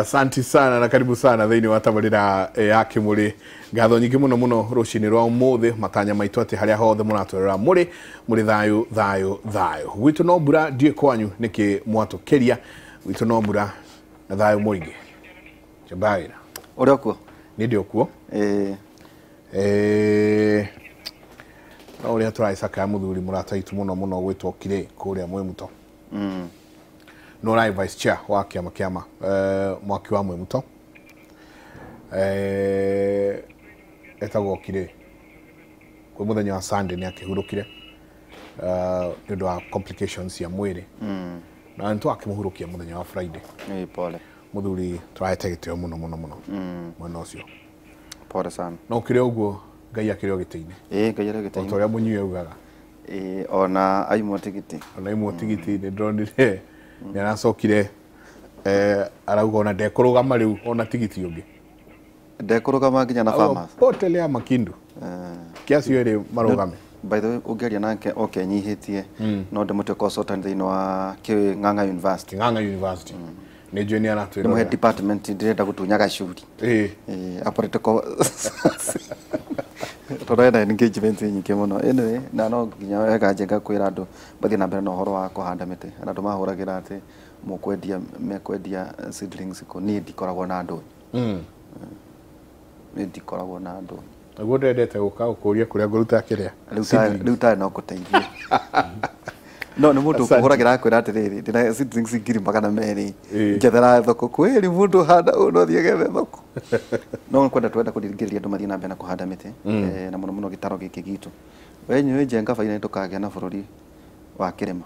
Asanti sana na karibu sana thĩinĩ wa tabarĩra ya Kĩmũrĩ. Ngatho nyingĩ mũno mũno rũcinĩ rwa ũmũthĩ, matanya maitũ atĩ harĩa hothe mũratwerera mũrĩ mũrĩ thayũ thayũ thayũ. Gwitũ no mbura, ndiĩ kwanyu nĩkĩ mwatũkĩria. Gwitũ no mbura na thayũ mũingĩ. Njamba wĩra. Ũrĩa kuo? Nĩ ndĩ okuo. No ũrĩa tũragĩcakaya mũthuri mũrata witũ mũno mũno gwĩtwo Kirĩ kũrĩa Mwĩmuto. No ũrarĩ vice chair wa kĩama kĩama mwaki wa Mwĩmuto, etagwo Kirĩ. Kwĩ mũthenya wa Sunday nĩ akĩhurũkire nĩ ũndũ wa complications cia mwĩrĩ, na nĩ twakĩmũhurũkia mũthenya wa Friday. Pole. Mũthuri tũrahete gĩtĩo mũno mũno mũno mwena ũcio. Pole sana. No kĩrĩ ũguo, Ngai akĩrĩ o gĩtĩ-inĩ. Ngai arĩ o ta gĩtĩ-inĩ. Ũrĩa mũnyui augaga. Ona aimwo tigiti. Ona imwe tigiti nĩ ndonire nĩ aracokire, arauga ona ndekũrũgama rĩu ona tigiti ũngĩ. Ndekũrũgama nginya na farmers. Potelea makindu kĩacio ĩrĩ marũgame. By the way, ũngĩaria nake oke enyihĩtie, no ndĩmũtue consultant thĩinĩ wa Kĩng'ang'a University. Kĩng'ang'a University nĩ njũĩ nĩ Ndĩmũhe aratwĩrorera. Department ndĩrenda gũtunya gacuri. A political, tondũ ena engagement nyingĩ mũno. Anyway, na no nginya wega njenga kwĩra andũ mathiĩ na mbere na ũhoro wa kũhanda mĩtĩ. Na andũ mahũragĩra atĩ mũkwendia mekwendia seedlings kũ, niĩ ndikoragwo na andũ. Niĩ ndikoragwo na andũ. Naguo ndendete gũka gũkũria kũrĩa ngũruta kĩrĩa. Rĩu tarĩ no kũteithia no nĩ mũndũ Asante. ũkũhũragĩra akwĩra atĩrĩrĩ, ndĩna seedlings 200,000, njethera thoko. Kwĩrĩ mũndũ handa ũũ no thiĩ gethe thoko. No kwenda twenda kũringĩrĩria andũ mathiĩ na mbere na kũhanda mĩtĩ, na mũno mũno gĩtaro gĩkĩ gitũ. We nyũĩ njenga baina tũkagĩa na bũrũri wa kĩrĩma.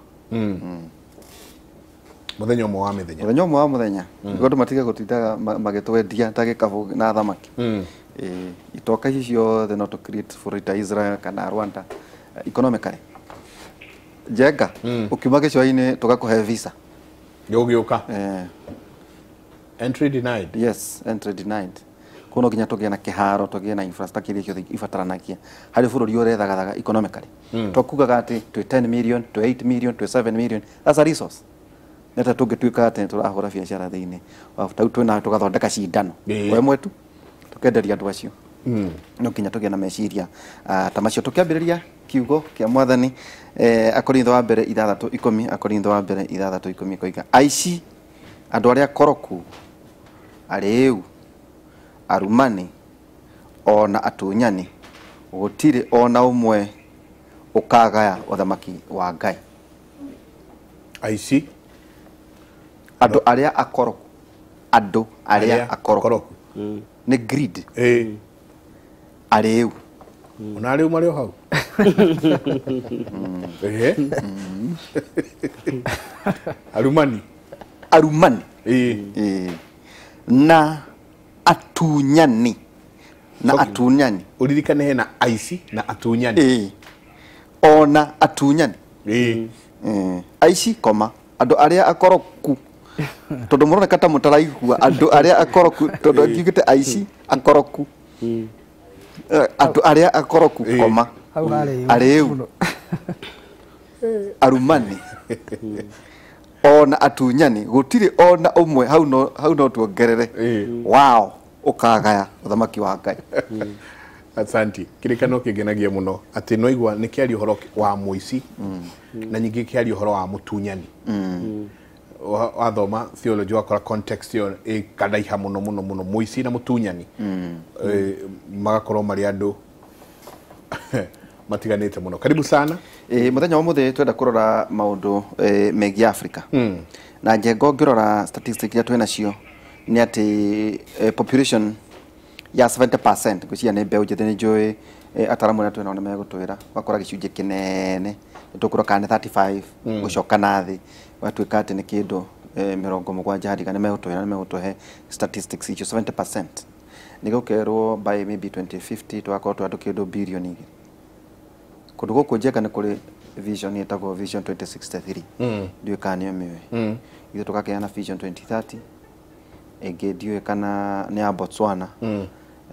Mũthenya ũmwe wa mĩthenya. Mũthenya ũmwe wa mũthenya, nĩguo andũ matige gũtindaga magĩtwendia ta gĩkabũ na thamaki. Itoka ici ciothe no tũ create bũrũri ta Israel kana Rwanda, economically. Njenga ũkiuma gĩcũa-inĩ tũgakũhe visa. Nĩ ũgĩũka. Entry denied. Yes, entry denied. Koguo no nginya tũgĩe na kĩharo, tũgĩe na infrastructure iria ciothe ibataranagia harĩ bũrũri ũrethagathaga economically. To kugaga atĩ twĩ 10 million, twĩ 8 million, twĩ 7 million, that's a resource. Nĩ ta tũngĩtuĩka atĩ nĩ tũrahũra biacara thĩinĩ wa tau twĩna tũgathondeka cindano we mwetu tũkenderia andũ acio. No nginya tũgĩe na meciria ta macio. Tũkĩambĩrĩria kiugo kĩa Mwathani, Akorintho wa mbere 6:10, Akorintho wa mbere 6:10 koiga aici, andũ arĩa koroku, arĩĩu, arumani, ona atunyani, gũtirĩ ona ũmwe ũkagaya ũthamaki wa Ngai. Aici. Andũ arĩa akoroku, andũ arĩa akoroku. Akoroku. Nĩ greed. Arĩĩu. Ona arĩu marĩ o hau. Ehe. Arumani. Arumani. Na atunyani, na atunyani. Ũririkane hena aici na atunyani. Ona atunyani. Aici koma andũ arĩa akoroku, tondũ mũroneka ta mũtaraigua andũ arĩa akoroku, tondũ ngiugĩte aici akoroku. Andũ arĩa akoroku koma hau harĩ arĩu, mũno. Arumani, ona atunyani, gũtirĩ ona ũmwe hau, no hau no tuongerere wao ũkagaya ũthamaki wa Ngai. Asanti. Kĩrĩkano kĩngenagia mũno atĩ no igua nĩ kĩaria ũhoro wa mũici na ningĩ kĩaria ũhoro wa mũtunyani. Wathoma theology wakora context ĩyo ĩkanaiha mũno mũno mũno, mũici na mũtunyani. Magakorwo marĩ andũ matiganĩte mũno. Karibu sana. Mũthenya wa mũthĩ twenda kũrora maũndũ megiĩ Africa. Na njengo ngĩrora statistics iria twĩ nacio nĩ atĩ population ya 70% ngwĩciria nĩ mbeũ njĩthĩ. Nĩ njũĩ ataramu arĩa twĩnao nĩ megũtwĩra, ũgakora gĩcunjĩ kĩnene nĩ tũkũrora kana nĩ 35 gũcoka na thĩ, ũgatuĩka atĩ nĩ kĩndũ 70 hariga. Nĩ megũtwĩra, nĩ megũtũhe statistics icio. 70% nĩ gũkerwo by maybe 2050 tũgakorwo twĩ andũ kĩndũ 2 billion. Kũndũ gũkũ njenga nĩ kũrĩ vision ĩtagwo Vision 2063. Ndiũĩ kana nĩ ũmĩũĩ. Ithuĩ tũgakĩgĩa na Vision 2030 ĩngĩ, ndiũĩ kana nĩ ya Botswana.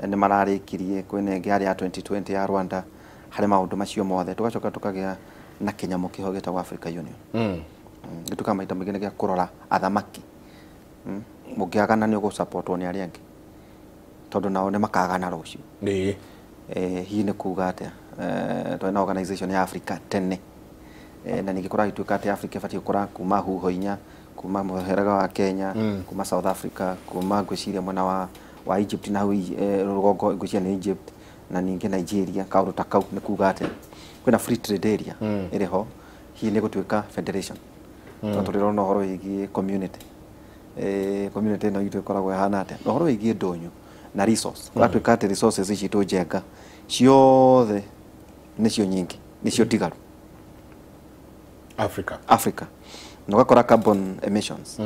Nĩ mararĩkirie, kwĩna ĩngĩ yarĩ ya 2020 ya Rwanda. Harĩ maũndũ macio mothe tũgacoka tũkagĩa na kĩnyamũ kĩho gĩtagwo Africa Union. Gĩtuĩkaga maita maingĩ nĩ gĩa kũrora athamaki. Mũngĩagana nĩ ũgũsupportwo nĩ arĩa angĩ tondũ nao nĩ makagana rũciũ. Hihi nĩ kuga atĩa? Twarĩ na organization ya Africa tene, na ningĩ kũragĩtuĩka atĩ Africa ĩbatiĩ gũkũra kuma huho inya, kuma mũhĩrĩga wa Kenya, kuma South Africa, kuma ngwĩciria mwena wa Egypt na hau rũgongo ngwĩciria nĩ Egypt, na ningĩ Nigeria, kaũndũ ta kau. Nĩ kuga atĩa? Kwĩna free trade area ĩrĩ ho, hihi nĩ gũtuĩka federation? Tondũ tũrĩrona ũhoro wĩgiĩ community, community ĩno itũ ĩkoragwo ĩhana atĩa? Na ũhoro wĩgiĩ ndũnyũ na resource, kũratuĩka atĩ resources ici tũnjenga ciothe nĩcio nyingĩ, nĩcio ndigaru Africa. Africa. Na ũgakora carbon emissions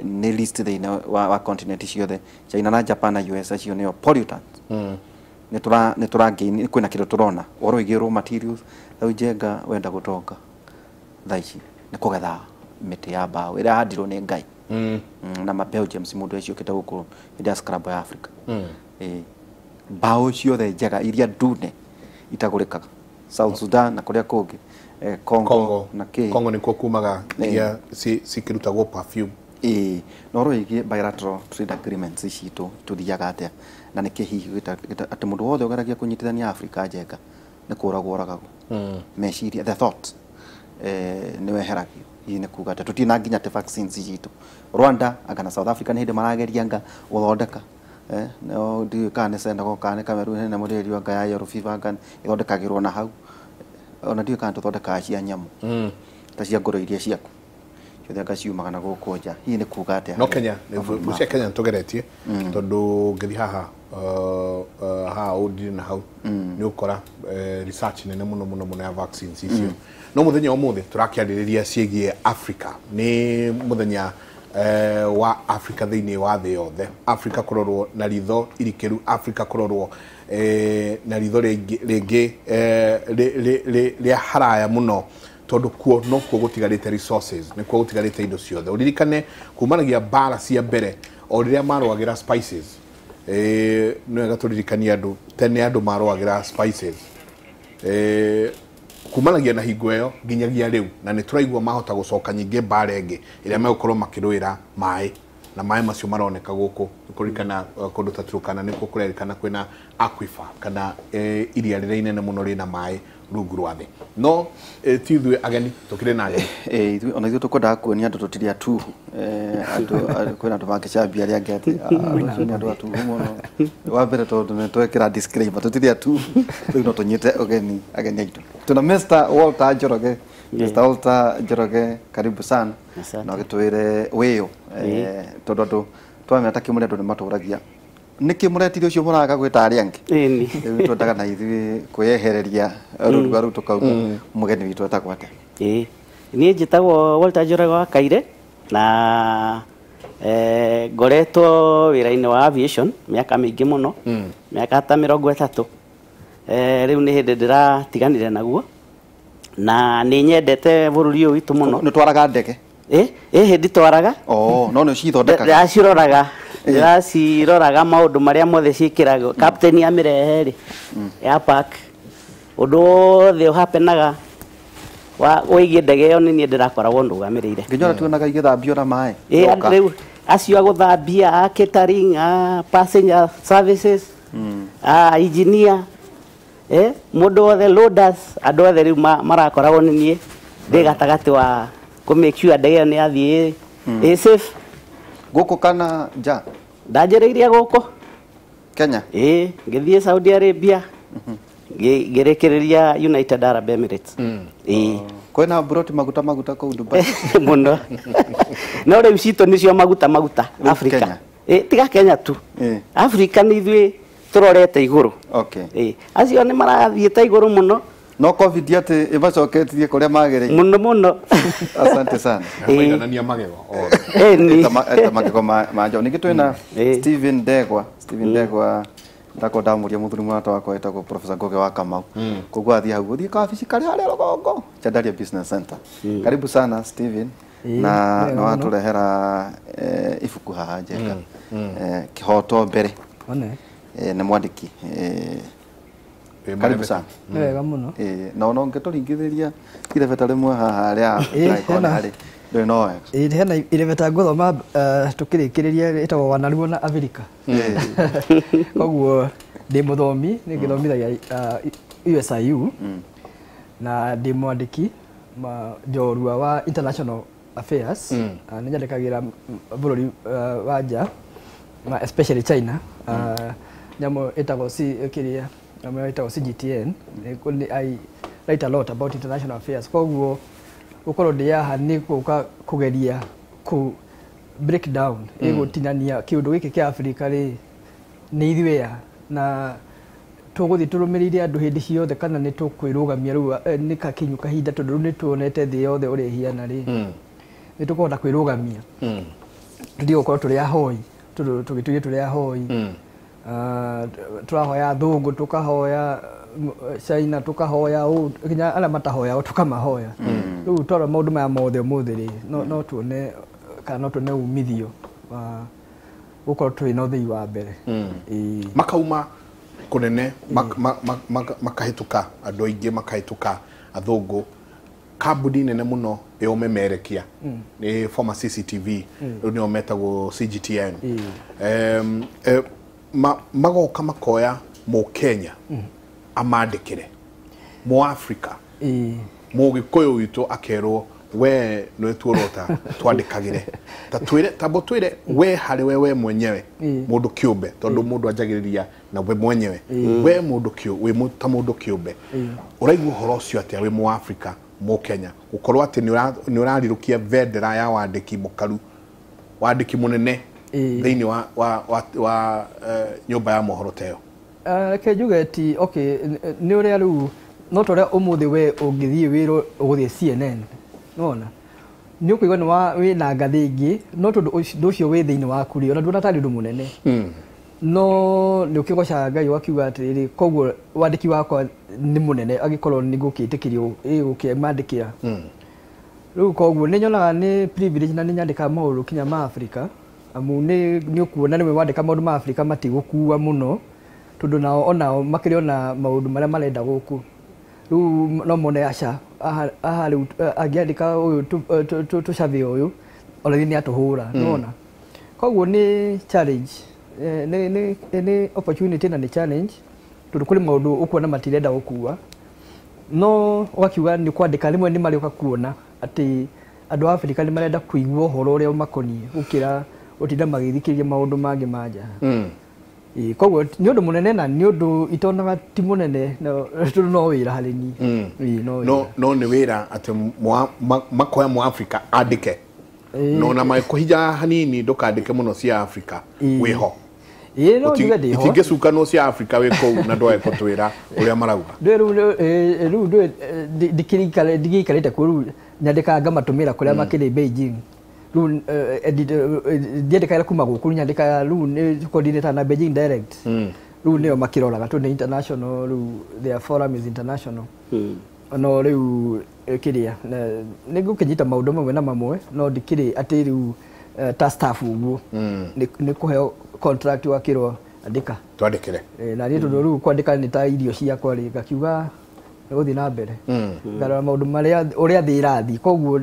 nĩ list thĩinĩ wa continent ciothe. China na Japan na US acio nĩo pollutants. Nĩ tũra gain, kwĩna kĩndũ tũrona ũhoro wĩgiĩ raw materials. Rĩu njenga wenda gũtonga thaa ici nĩ kũgetha mĩtĩ ya mbaũ ĩrĩa yahandirwo nĩ Ngai. Na ma Belgiums mũndũ eciũkĩte gũkũ hĩndĩ ya scramble ya Africa. Mbaũ ciothe njega iria ndune itagũrĩkaga South Sudan na kũrĩa kũngĩ, Congo, Congo na kĩ. Congo nĩkuo kumaga iria cikĩrutagwo perfume. Ĩĩ, na ũhoro wĩgiĩ bilateral trade agreements citũ tũthiaga atĩa, na nĩkĩ hihi atĩ mũndũ wothe ũgeragia kũnyitithania Africa njenga nĩ kũragwo oragagwo meciria, the thought nĩ weheragio? Hihi nĩ kuga atĩ tũtirĩ na nginya atĩ vaccines citũ? Rwanda anga na South Africa nĩ hĩndĩ marageria anga gũthondeka, no ndiũĩ kana nĩ Senegal kana nĩ Cameroon, hena mũrĩrio anga ya yellow fever anga ĩthondekagĩrwo na hau. Ona ndiũĩ kana tũthondekaga cia nyamũ ta cia ngũrwe iria ciaku ciothe anga ciumaga na gũkũ nja. Hihi nĩ kuga atĩa No harĩ Kenya mabũrũri ma ngũcia Kenya nĩtũgeretie, tondũ ngĩthiĩ haha haha ũndire na hau nĩ ũkora research nene mũno mũno mũno ya vaccines icio. No mũthenya ũmũthĩ tũrakĩarĩrĩria ciĩgiĩ Africa. Nĩ mũthenya wa Africa thĩinĩ wa thĩ yothe, Africa kũrorwo na ritho irikĩru, Africa kũrorwo na ritho rĩngĩ rĩa haraya mũno, tondũ kuo nokuo gũtigarĩte resources, nĩkuo gũtigarĩte indo ciothe. Ũririkane kumanagia mbara cia mbere o rĩrĩa marũagĩra spices. Nĩ wega tũririkanie andũ tene andũ marũagĩra spices kumanagia na hingo ĩyo nginyagia rĩu, na nĩ tũraigua mahota gũcoka nyingĩ mbara ĩngĩ ĩrĩa megũkorwo makĩrũĩra maĩ, na maĩ macio maroneka gũkũ. Kũririkana kũndũ ta Turkana nĩkuo kũrerĩkana kwĩna aquifer kana iria rĩrĩa inene mũno rĩna maĩ rungu rwa thĩ. No ti ithuĩ ageni, tũkĩrĩ na ageni. Ithuĩ ona ithuĩ tũkwendaga kuonia andũ tũtirĩ atuhu. Andũ kwĩna andũ mangĩcambia arĩa angĩ atĩ andũ acio nĩ andũ atuhu mũno. Wa mbere tondũ nĩ twekĩra disclaimer tũtirĩ atuhu, rĩu no tũnyite ũgeni ageni aitũ. Tuna Mr. Walter Njoroge. Mr. Walter Njoroge, karibu sana. Asante. Na ũgĩtwĩre wĩyũ, tondũ andũ twamenya ta kĩmũrĩ andũ nĩ matũragia nĩkĩ mũretire ũcio mũraga gwĩta arĩa angĩ. Ĩni. Rĩu twendaga na ithuĩ kwĩyehereria rũruga rũu tũkauga mũgeni witũ etagwo atĩa? Ĩĩ. Niĩ njĩtagwo Walter Njoroge wa Kaire na ngoretwo wĩra-inĩ wa aviation mĩaka mĩingĩ mũno, mĩaka ta 30. Rĩu nĩ hĩndĩ ndĩratiganire naguo na nĩ nyendete bũrũri ũyũ witũ mũno. Nĩ twaraga ndege? Ĩ, hĩndĩ twaraga. Oh, no nĩ cithondekaga. Ndĩraciroraga. Ndĩraciroraga maũndũ marĩa mothe ciĩkĩragwo. Captain amĩrehe rĩ, ya park. Ũndũ wothe ũhapenaga wa wĩgiĩ ndege ĩyo nĩ niĩ ndĩrakoragwo ndũgamĩrĩire. Nginya ũrĩa tuonaga igĩthambio na maĩ. Ĩ, Yoka. rĩu acio a gũthambia, a catering, a passenger services, a engineer, mũndũ wothe, loaders, andũ othe rĩu marakoragwo nĩ niĩ ndĩ gatagatĩ wa kũ make sure ndege ĩyo nĩ yathiĩ ĩ safe. Gũkũ kana nja? Ndanjĩrĩirie gũkũ Kenya? Ĩ, ngĩthiĩ Saudi Arabia, ngĩrĩkĩrĩria United Arab Emirates. Ĩ. Kwĩna mburoti maguta maguta kũu Dubai? Mũno. No rĩu citũ nĩcio maguta maguta Rĩu Africa. Kenya? Ĩ, tiga Kenya tu. Africa nĩ ithuĩ tũrorete igũrũ. Ĩ, acio nĩ marathiĩte igũrũ mũno. No COVID atĩ ĩmacoketie kũrĩa magĩrĩire. Mũno mũno. Asante sana. Maiganania magego othe. Ĩni. Eta magego ma njaũ. Ningĩ twĩna Stephen Ndegwa. Stephen Ndegwa ndako ndamũria mũthuri mũrata wakwa wĩtagwo Professor Ngugi wa Kamau. Koguo athiĩ hau ũthiĩ kawabici karĩa harĩa rũgongo Chandaria Business Center. Karibu sana Stephen. Na Wega nĩ mũno. watũrehera ibuku haha njega. Kĩhoto mbere. One. Nĩ mwandĩki. Karibu sana. Nĩ wega mũno. Na ona ũngĩtũringithĩria irebeta rĩmwe haha rĩa Ĩĩ, ndagĩka hena. harĩ Ndũrĩ na OX. Ĩĩ hena irebe ngũthoma tũkĩrĩkĩrĩria ĩtagwo Wanaruo na Afrika. Koguo ndĩ mũthomi nĩ ngĩthomithagia USIU na ndĩ mwandĩki njorua wa international affairs. Nĩ nyandĩkagĩra bũrũri wa nja na especially China. Nyamũ ĩtagwo kĩrĩa nyamũ ĩtagwo CGTN. I write a lot about international affairs. Koguo gũkorwo ndĩ haha nĩ gũka kũgeria kũ break down ĩgũtinania kĩũndũ gĩkĩ kĩa Afrika rĩ nĩ ithuĩ a na tũgũthiĩ tũrũmĩrĩire andũ hĩndĩ ciothe kana nĩ tũkwĩrũgamia rĩu nĩ kakinyu kahinda tondũ rĩu nĩ tuonete thĩ yothe ũrĩa ĩhiana rĩ nĩ tũkũhota kwĩrũgamia tũtige gũkorwo tũrĩ ahoi tondũ tũgĩtuire tũrĩ ahoi tũrahoya athũngũ tũkahoya China tũkahoya ũũ nginya arĩa matahoya tũkamahoya rĩu twarora maũndũ maya mothe ũmũthĩ rĩ no tuone kana no tuone umithio wa gũkorwo tũrĩ na ũthii wa mbere. Makauma kũnene makahĩtũka andũ aingĩ makahĩtũka athũngũ kambuni nene mũno ya ũmemerekia nĩ former CCTV rĩu nĩo metagwo CGTN. Magoka makoya mũkenya amandĩkĩre mũafrika mũgĩkũyũ witũ akerwo we nĩwe tuorota twandĩkagĩre ta twĩre tambo twĩre we harĩ we mwenyewe mũndũ kĩũmbe tondũ mũndũ anjagĩrĩria na we mwenyewe we mũndũ wĩ ta mũndũ kĩũmbe ũraigua ũhoro ũcio atĩa wĩ mũafrika mũkenya gũkorwo atĩ nĩ ũrarirũkia bendera ya wandĩki mũkaru wandĩki mũnene thĩinĩ wa nyũmba ya mohoro ta ĩyo? Reke njuge ti okay nĩ ũrĩa rĩu no ta ũrĩa ũmũthĩ we ũngĩthiĩ wĩrwo ũgũthiĩ CNN nĩwona nĩ ũkũigua nĩ wĩna ngathĩ ĩngĩ no tondũ ũndũ ũcio wĩ thĩinĩ waku rĩ ona nduona tarĩ ũndũ mũnene no nĩ ũkĩgocaga Ngai ũgakiuga atĩrĩrĩ koguo wandĩki wakwa nĩ mũnene angĩkorwo nĩ ngũkĩtĩkĩrio gũkĩmandĩkĩra rĩu koguo nĩ nyonaga nĩ privilege na nĩ nyandĩkaga maũndũ kinya ma Afrika amu nĩ ũkuona rĩmwe wandĩka maũndũ ma Afrika matigũkua mũno tondũ nao onao makĩrĩ ona maũndũ marĩa marenda gũkũ rĩu no mone aca aha rĩu angĩandĩka ũyũ tũcabe ũyũ ona nĩ atũhũra nĩwona koguo nĩ challenge nĩ opportunity na nĩ challenge tondũ kũrĩ maũndũ ũkuona matirenda gũkua no ũgakiuga nĩ kwandĩka rĩmwe nĩ marĩũka kuona atĩ andũ a Afrika nĩ marenda kũigua ũhoro ũrĩa ũmakoniĩ gũkĩra gũtinda magĩthikĩrĩria maũndũ mangĩ ma nja. Koguo nĩ ũndũ mũnene na nĩ ũndũ itonaga ti mũnene tondũ no wĩra harĩ niĩ. No nĩ wĩra atĩ makoya mũafrika andĩke no na magĩkũhinya hanini ndũkandĩke mũno cia Afrika wĩho no njuge ndĩho itingĩcukanwo cia Afrika wĩ kũu na ndwae kũtwĩra ũrĩa marauga rĩu ndũĩ ndigĩikarĩte kuo rĩu nyandĩkaga ngamatũmĩra kũrĩa makĩrĩ Beijing rĩu ndiandĩkaga kuma gũkũ nyandĩkaga rĩu nĩ coordinator na Beijing direct rĩu nĩo makĩroraga tondũ nĩ international rĩu their forum is international no rĩu kĩrĩa nĩ ngũkĩnyita maũndũ mamwe na mamwe no ndikĩrĩ atĩ rĩu ta staff ũguo nĩ kũheo contract wakĩrwo andĩka twandĩkĩre na niĩ tondũ rĩu kwandĩka nĩ ta irio ciakwa rĩ ngakiuga nĩ gũthiĩ na mbere ngarora maũndũ marĩa ũrĩa thĩ ĩrathiĩ koguo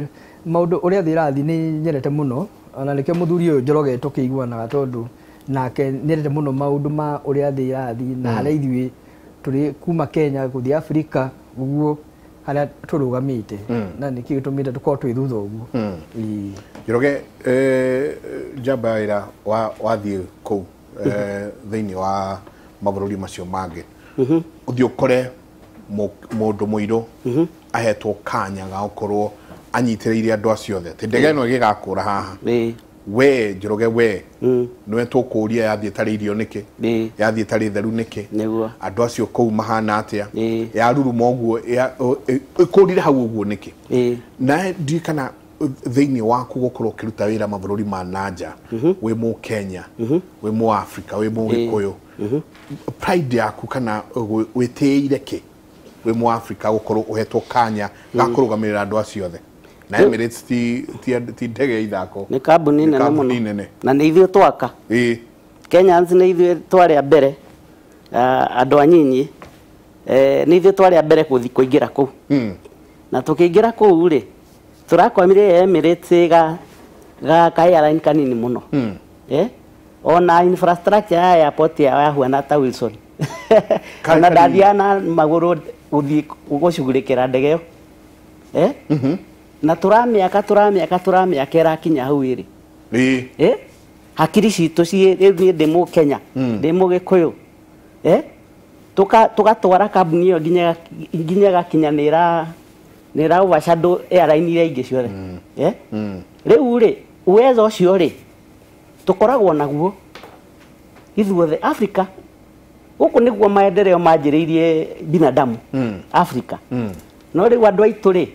maũndũ ũrĩa thĩ ĩrathiĩ nĩ nyendete mũno ona nĩkĩo mũthuri ũyũ Njoroge tũkĩiguanaga tondũ nake nĩendete mũno maũndũ ma ũrĩa thĩ ĩrathiĩ na harĩa ithuĩ tũrĩ kuma Kenya gũthiĩ Afrika ũguo harĩa tũrũgamĩte na nĩkĩo gĩtũmĩte tũkorwo twĩ thutha ũguo. Njoroge njamba ya wĩra wathiĩ kũu thĩinĩ wa mabũrũri macio mangĩ ũthiĩ ũkore mũndũ mũirũ ahetwo kanya ga gũkorwo anyitĩrĩire andũ acio othe atĩ ndege ĩno ĩgĩgakũra haha we Njoroge we nĩwe tũkũria yathiĩ ĩtarĩ irio nĩkĩ yathiĩ ĩtarĩ theru nĩkĩ andũ acio kũu mahana atĩa yaruruma ũguo ĩkũrire hau ũguo nĩkĩ na ndiũĩ kana thĩinĩ waku gũkorwo ũkĩruta wĩra mabũrũri ma nanja wĩ mũkenya wĩ mũafrika wĩ mũgĩkũyũ pride yaku kana wĩtĩĩire kĩ wĩ mũafrika gũkorwo ũhetwo kanya ga kũrũgamĩrĩra andũ acio othe na Emirates ti ndege ithako nĩ kambuni nene mũno na nĩ ithuĩ twaka Kenyans nĩ ithuĩ twarĩ a mbere andũ anyinyi nĩ ithuĩ twarĩ a mbere kũingĩra kũu na tũkĩingĩra kũu rĩ Tũrakwamire Emirates ga ga ka airline kanini mũno. Ona infrastructure ya airport ya yahuana ta Wilson. Ona ndathiaga na magũrũ gũthiĩ gũcugurĩkĩra ndege ĩyo. Na tũramĩaka tũramĩaka tũramĩaka ĩrakinya hau ĩrĩ. Hakiri citũ ciĩ rĩu niĩ ndĩ Mũkenya, ndĩ Mũgĩkũyũ. Tũgatwara kambuni ĩyo nginya nginya ĩgakinya nĩ ĩra overshadow airline iria ingĩ ciothe. Rĩu rĩ uwezo ũcio rĩ tũkoragwo naguo ithuothe Africa. Gũkũ nĩguo maendeleo manjĩrĩirie binadamu Africa. No rĩu andũ aitũ rĩ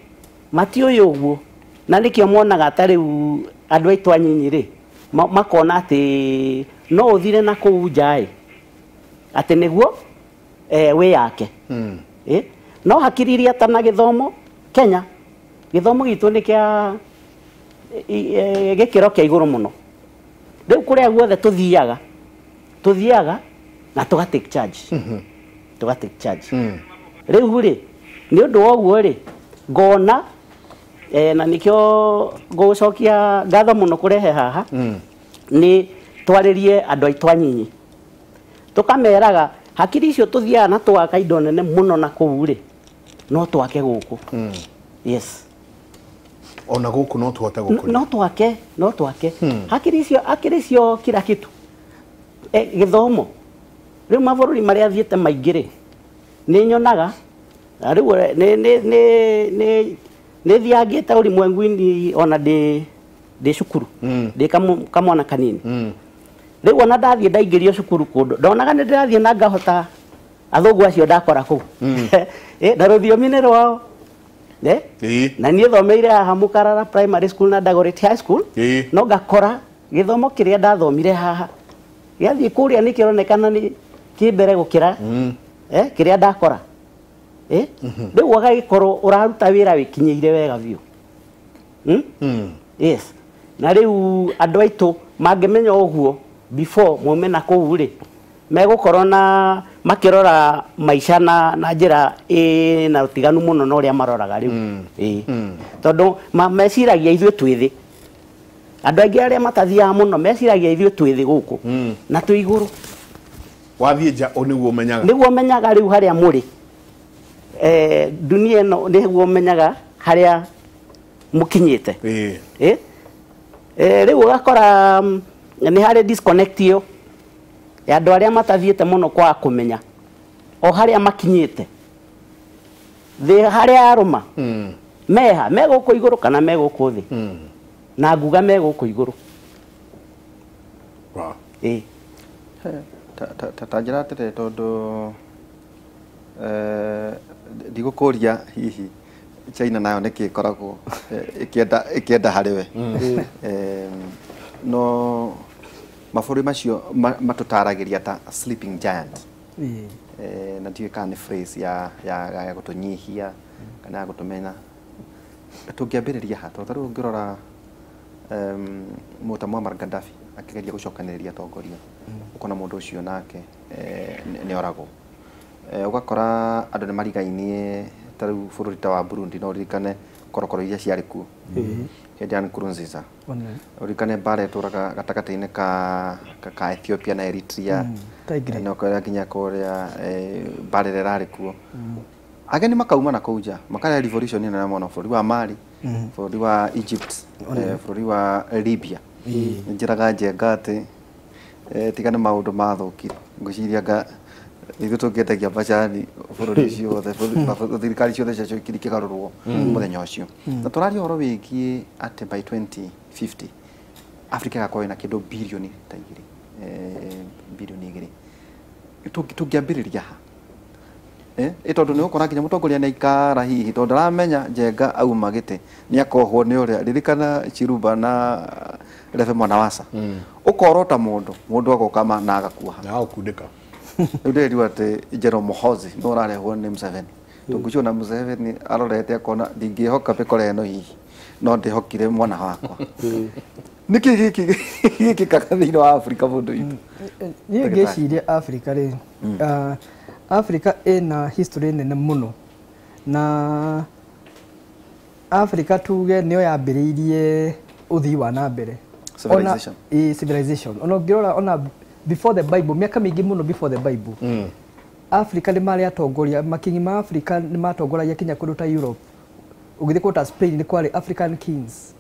matiũĩ ũguo, na nĩkĩo monaga ta rĩu andũ aitũ anyinyi rĩ makona atĩ no ũthire na kũu nja ĩ atĩ nĩguo wĩyake. No hakiri iria ta na gĩthomo Kenya, gĩthomo gitũ nĩ kĩa gĩkĩro kĩa igũrũ mũno. Rĩu kũrĩa guothe tũthiaga tũthiaga na tũga take charge. Tũga take charge. Rĩu rĩ nĩ ũndũ wa ũguo rĩ ngona na nĩkĩo ngũcokia ngatho mũno kũrehe haha nĩ twarĩrie andũ aitũ anyinyi tũkameraga hakiri icio tũthiaga na twaka indo nene mũno na kũu rĩ no twake gũkũ. Yes. Ona gũkũ no tũhote gũkũria. No twake, no twake. Hakiri icio kila kitu. Gĩthomo rĩu mabũrũri marĩa thiĩte maingĩ rĩ nĩ nyonaga rĩu nĩ thiangĩte ulimwengu-inĩ ona ndĩ cukuru ndĩ kamwana kanini. Rĩu ona ndathiĩ ndaingĩrio cukuru kũndũ ndonaga nĩ ndĩrathiĩ na ngahota athũngũ acio ndakora kũu na rũthiomi nĩ rwao. Na niĩ thomeire haha Mũkarara Primary School na Dagoretti High School, no ngakora gĩthomo kĩrĩa ndathomire haha gĩathiĩ kũrĩa nĩ kĩronekana nĩ kĩ mbere gũkĩra kĩrĩa ndakora. Rĩu ũgagĩkorwo ũraruta wĩra wĩkinyĩire wega biũ. Yes. Na rĩu andũ aitũ mangĩmenya ũguo before maume na kũu rĩ megũkorwo na makĩrora maica na njĩra ĩna ũtiganu mũno na ũrĩa maroraga rĩu. Tondũ meciragia ithuĩ twĩ thĩ. Andũ aingĩ arĩa matathiaga mũno meciragia ithuĩ twĩ thĩ gũkũ na twĩ igũrũ. Wathiĩ nja nĩguo ũmenyaga. Nĩguo ũmenyaga rĩu harĩa mũrĩ. Dunia ĩno nĩguo ũmenyaga harĩa mũkinyĩte. Rĩu ũgakora nĩ harĩ disconnect ĩyo ya andũ arĩa matathiĩte mũno kwaga kũmenya o harĩa makinyĩte thĩ harĩa arũma meha me gũkũ igũrũ kana me gũkũ thĩ. Na nguga me gũkũ igũrũ. Ta njĩra atĩrĩ tondũ ndigũkũria hihi China nayo nĩkĩ ĩkoragwo ĩkĩenda harĩ we. No mabũrũri macio matũtaragĩria ta sleeping giant. Na ndiũĩ kana nĩ phrase ya gũtũnyihia kana ya gũtũmena. Tũngĩambĩrĩria ha? Tondũ ta rĩu ũngĩrora mũta Muammar Gaddafi akĩgeria gũcokanĩrĩria atongoria ũkona mũndũ ũcio nake nĩ oragwo. Ũgakora andũ nĩ marigainie ta rĩu bũrũri ta wa Burundi no ũririkane korokoro iria ciarĩ kuo hĩndĩ ya Nkurunziza. Ũririkane mbara ĩtũraga gatagatĩ-inĩ ka Ethiopia na Eritrea na ũkora nginya kũrĩa mbara ĩrĩa ĩrarĩ kuo. Ageni makauma na kũu nja makarehe revolution nene mũno bũrũri wa Mali, bũrũri wa Egypt, bũrũri wa Libya. Njĩraga Njenga atĩ tiga nĩ maũndũ mathũkire ngwĩciria nga ithuĩ tũngĩendagia macani bũrũri ũcio wothe thirikari ciothe ciacokire ikĩgarũrwo mũthenya ũcio. Na tũraria ũhoro wĩgiĩ atĩ by 2050 Africa ĩgakorwo ĩna kĩndũ birioni ta igĩrĩ, birioni igĩrĩ. Tũngĩambĩrĩria ha? Tondũ nĩ ũgũkora nginya mũtongoria nĩ aikara hihi tondũ ndaramenya Njenga auma gĩtĩ nĩ akohwo nĩ ũrĩa ririkana Chiluba na Rebe Mwanawasa. Ũkorota mũndũ mũndũ agoka na agakuoha na agakundĩka. Rĩu ndĩrerirwo atĩ General Muhoozi nĩ ũrarehwo nĩ Museveni. Tũngĩciona na Museveni arorete akona ndingĩhoka mĩkora ĩno hihi no ndĩhokire mwana wakwa. Nĩkĩ gĩkĩ gĩkĩkaga thĩinĩ wa Afrika mũndũ witũ? Niĩ ngĩciria Afrika rĩ, Afrika ĩna history nene mũno na Africa tuge nĩyo yambĩrĩirie ũthii wa na mbere. Civilization. Ona, civilization. Ona ũngĩrora ona before the Bible, mĩaka mĩingĩ mũno before the Bible. Africa nĩ marĩ atongoria, makingi ma Africa nĩ matongoragia kinya kũndũ ta Europe. Ũgĩthiĩ kũndũ ta Spain nĩ kwarĩ African kings.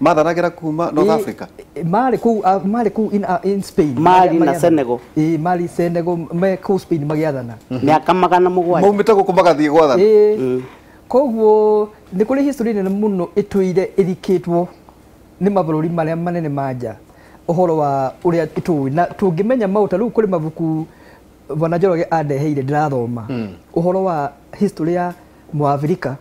Mathanagĩra kuma North Africa. Marĩ kũu marĩ kũu in Spain. Mali na Senegal. Mali, Senegal, me kũu Spain magĩathana. Mĩaka 700. Maumĩte gũkũ magathiĩ gwathana. Koguo nĩ kũrĩ history nene mũno ĩtũire ĩthikĩtwo nĩ mabũrũri marĩa manene ma nja ũhoro wa ũrĩa tũĩ na tũngĩmenya maũta rĩu kũrĩ mabuku Bwana Njoroge andeheire ndĩrathoma ũhoro wa history ya Mũabirika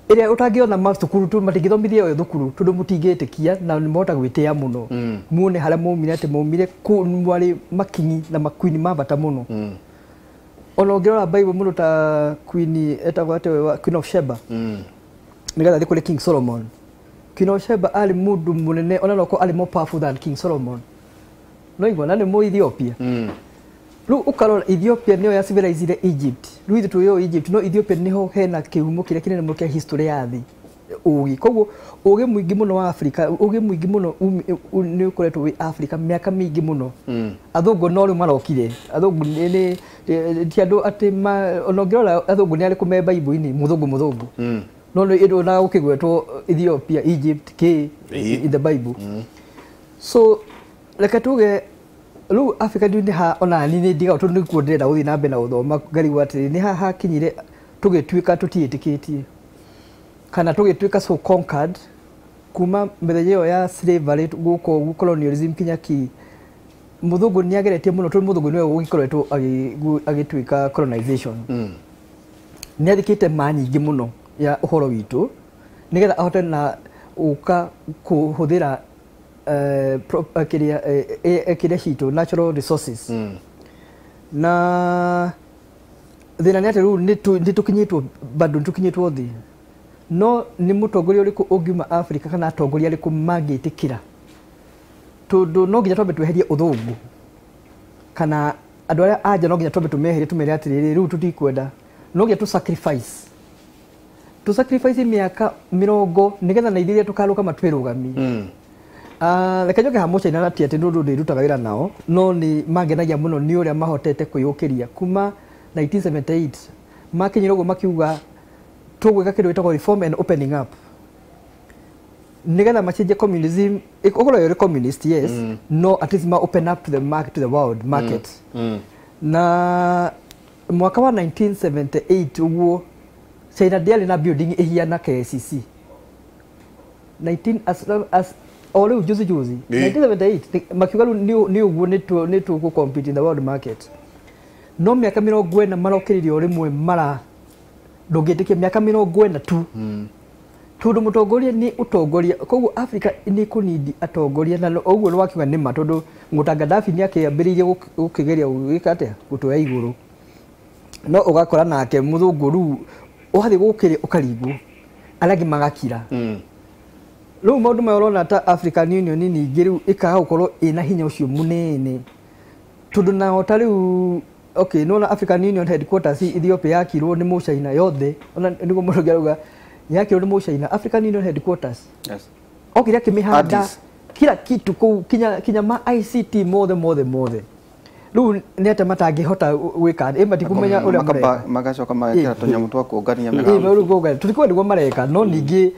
ĩrĩa ũtangĩona mathukuru tu matingĩthomithia ũyũ thukuru tondũ mũtingĩtĩkia na nĩ mahota gwĩtĩa mũno muone harĩa maumire atĩ maumire mwarĩ makinyi na makuini ma bata mũno. Ona ũngĩrora Bible mũndũ ta Queen etagwo atĩ Queen of Sheba nĩgetha thiĩ kũrĩ King Solomon. Queen of Sheba arĩ mũndũ mũnene ona no arĩ more powerful than King Solomon. No igua na nĩ mũ Ethiopia. Rĩu ũkarora Ethiopia nĩyo ya civilized Egypt. Rĩu ithuĩ tũĩ Egypt no Ethiopia nĩho hena kĩhumo kĩrĩa kĩnene mũno kĩa history ya thĩ. Ũgĩ koguo ũgĩ mũingĩ mũno wa Africa, ũgĩ mũingĩ mũno nĩ ũkoretwo wĩ Africa mĩaka mĩingĩ mũno. Athũngũ no rĩu marokire. Athũngũ nĩ ti andũ atĩ ona ũngĩrora athũngũ nĩ arĩkũ me Bible-inĩ mũthũngũ. No nĩ ĩndũ gũkĩgwetwo Ethiopia, Egypt, kĩ in the Bible. So reke tuge rĩu Africa nĩ ha ona niĩ nĩ ndigaga tondũ nĩkuo ndĩrenda gũthiĩ na mbere na gũthoma ngarigwo atĩrĩ nĩ ha hakinyire tũgĩtuĩka tũtiĩtĩkĩtie kana tũgĩtuĩka so conquered kuma mĩthenya ĩyo ya slavery gũkũ ũguo colonialism kinya ki mũthũngũ nĩ ageretie mũno tondũ mũthũngũ nĩwe ũgĩkoretwo agĩtuĩka colonization. Nĩ athikĩte ma nyingĩ mũno ya ũhoro witũ nĩgetha ahote na ũka kũhũthĩra kĩrĩa citũ natural resources. Na thĩna nĩ atĩ rĩu nĩ tũkinyĩtwo bado nĩ tũkinyĩtwo thĩ no nĩ mũtongoria ũrĩkũ ũngiuma Africa kana atongoria arĩkũ mangĩtĩkĩra tondũ no nginya twambe tweherie ũthũngũ kana andũ arĩa anja no nginya twambe tũmeherie tũmere atĩrĩrĩ rĩu tũtikwenda no nginya tũ sacrifice mĩaka 80 nĩgetha na ithuĩ tũkarũgama twĩrũgamie. Reke njoke ha Mũcaina na ti atĩ nĩ ũndũ ndĩrutaga wĩra nao no nĩ mangenagia mũno nĩ ũrĩa mahotete kwĩyũkĩria kuma 1978 makinyire ũguo makiuga tũgwĩka kĩndũ gĩtagwo reform and opening up nĩgetha macenjie communism ũkorwo ĩrĩ communist yes no at least ma open up to the market, to the world market. Na mwaka wa 1978 ũguo China ndĩarĩ na building ĩhiana KICC 19 as o rĩu juzi juzi 1978 makiuga rĩu nĩ ũguo nĩ tũgũ compete in the world market no mĩaka 40 marokĩrĩria o rĩmwe mara ndũngĩtĩkia mĩaka 40 tu tondũ mũtongoria nĩ ũtongoria koguo Africa nĩ kũnindi atongoria na ũguo nĩ wakiuga nĩ ma tondũ Mũta Gaddafi nĩ akĩambĩrĩirie gũkĩgeria gwĩka atĩa gũtwoya igũrũ no ũgakora nake mũthũngũ rĩu ũgathiĩ gũkĩrĩ ũkaringwo arĩa angĩ magakira. Rĩu maũndũ maya ũrona ta African Union ningĩ rĩu ĩkaga gũkorwo ĩna hinya ũcio mũnene tondũ nao ta rĩu okay nĩwona African Union headquarters Ethiopia yakirwo nĩ Mũcaina yothe ona nĩguo mũndũ ũngĩ arauga yakirwo nĩ Mũcaina African Union headquarters. Yes. Okire akĩmĩhanda kila kitu kũu kinya ma ICT mothe mothe mothe rĩu nĩ atĩa matangĩhota gwĩka ĩ matikumenya ũrĩa mareka magacoka magekĩra tũnyamũ twa kũngania mĩgambo rĩu kũngania tũtikuwa nĩguo mareka no ningĩ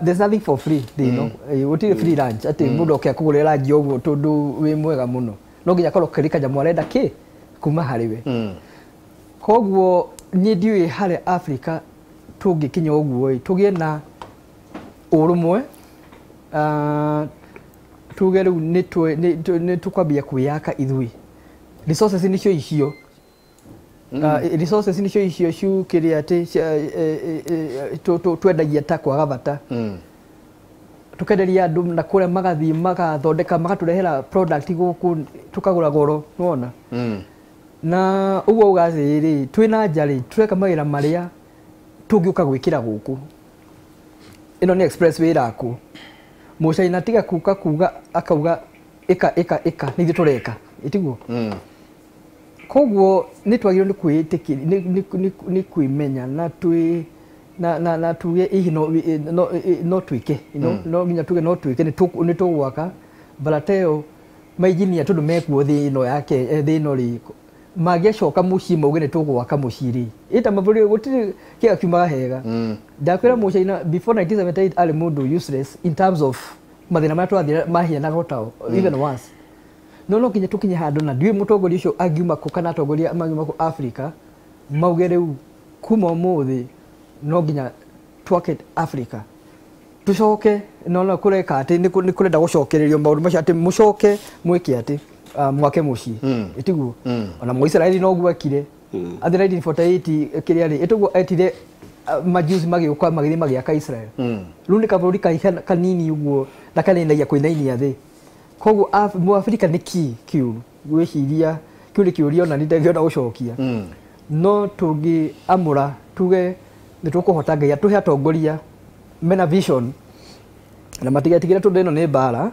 there's nothing for free you know gũtirĩ free lunch atĩ mũndũ oke akũgũrĩre lunch ũguo tondũ wĩ mwega mũno no nginya akorwo kĩrĩ kanyamũ arenda kĩ kuma harĩ we. Koguo niĩ ndiũĩ harĩa Africa tũngĩkinya ũguo ĩ tũgĩe na ũrũmwe tuge rĩu nĩ tũkwambia kwĩyaka ithuĩ resources nĩcio icio resources nĩcio icio ciukĩrĩa atĩ twendagia ta kwaga bata tukenderia andũ na kũrĩa magathiĩ magathondeka magatũrehera product gũkũ tũkagũra goro nĩwona na ũguo uga atĩrĩrĩ twĩna nja rĩ tũreka mawĩra marĩa tũngĩũka gwĩkĩra gũkũ ĩno nĩ expressway ĩrakwo Mũcaina tiga kuka kuga akauga ĩka ĩka ĩka nĩ ithuĩ tũreka ĩtiguo koguo nĩ twagĩrĩirwo nĩ kwĩĩtĩkĩria nĩ kwĩmenya na na tuge ihi no twike no nginya tuge no twike ni tugwaka barateo mainjinia tondu mekuo thi ino yake thi ino ri magiacoka mucii mauge ni tugwaka mucii ri ita maburi gutiri kia kiumaga hega. Ndakwira mucaina before 1978 ari mundu useless in terms of mathina maria twathira mahianaga otao even once. No nginya tukinye handu na ndiui mutongoria ucio angiuma ku kana atongoria mangiuma ku Africa mauge riu kuma umuthi no nginya twake Africa tucoke no kureka ati ni kurenda gucokererio maundu macio ati mucoke mwike ati mwake mucii itiguo ona Muisraeli no gwekire athi 1948 kiria ri ituguo etire majusi magiuka magithi magiaka Israel riu ni kaburi kanini uguo na kaninagia kuinainia thi. Koguo Muafrika ni ki kiuru gwiciria kiu ni kiuria ona ndingĩona gucokia no tungiamura tuge ni tukuhota Ngai atuhe atongoria mena vision na matigetigire tondu ino ni mbara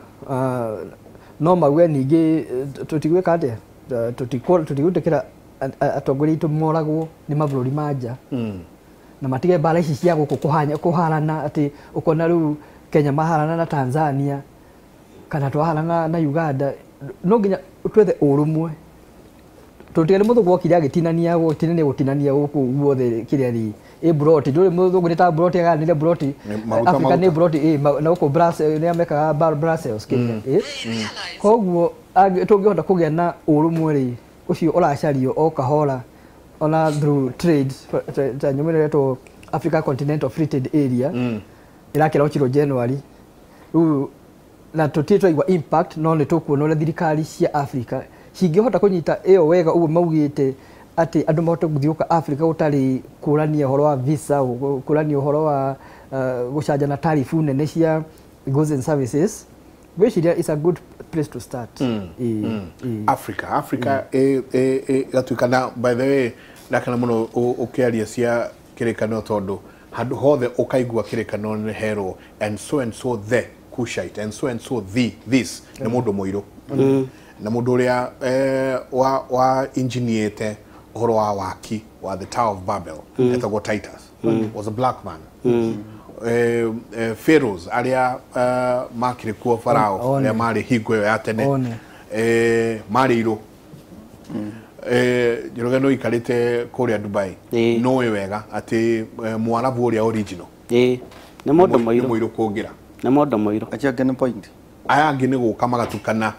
no mauge ningĩ tutigwĩka atia tutigwĩtĩkĩra atongoria aitũ moragwo nĩ mabũrũri ma nja na matige mbara ici cia gũkũ kũharana atĩ ũkona rĩu Kenya maharana na Tanzania kana twaharana na Uganda. No nginya twethe ũrũmwe tũtigane mũthũngũ okire agĩtinania gũtinania gũtinania gũkũ guothe kĩrĩa rĩ ĩ broti ndũrĩ mũthũngũ nĩ ta broti aganire broti Africa nĩ broti ĩ na gũkũ Brussels nĩ amekaga Brussels kĩrĩa ĩ. Koguo tũngĩhota kũgĩa na ũrũmwe rĩ ũcio ũracario o kahora ona through trade ta nyamũ ĩrĩa ĩretwo Africa Continental Free Trade Area ĩrakĩra January rĩu na tũtirĩ twaigua impact no nĩ tũkuona ũrĩa thirikari cia Africa cingĩhota kũnyita ĩyo wega ũguo maugĩte atĩ andũ mahote gũthiũka Africa gũtarĩ kũrania ũhoro wa visa kũrania ũhoro wa gũcanjana tarifu nene cia goods and services. Gwĩciria is a good place to start. Africa ĩgatuĩka na by the way ndakena mũno ũkĩaria cia kĩrĩkanĩro tondũ handũ hothe ũkaigua kĩrĩkanĩro nĩ herwo and so the Cushite and so the this nĩ mũndũ mũirũ na mũndũ ũrĩa wa engineerte ũhoro wa waki wa the Tower of Babel etagwo Titus was a black man. Pharaohs arĩa makĩrĩ kuo Farao arĩa marĩ hingo ĩyo ya tene marĩ irũ. Njoroge no ikarĩte kũrĩa Dubai nũĩ wega atĩ Mwarabu ũrĩa original nĩ mũndũ mũirũ kũngĩra nĩ mũndũ mũirũ. Acio angĩ nĩ point aya angĩ nĩ gũka magatukana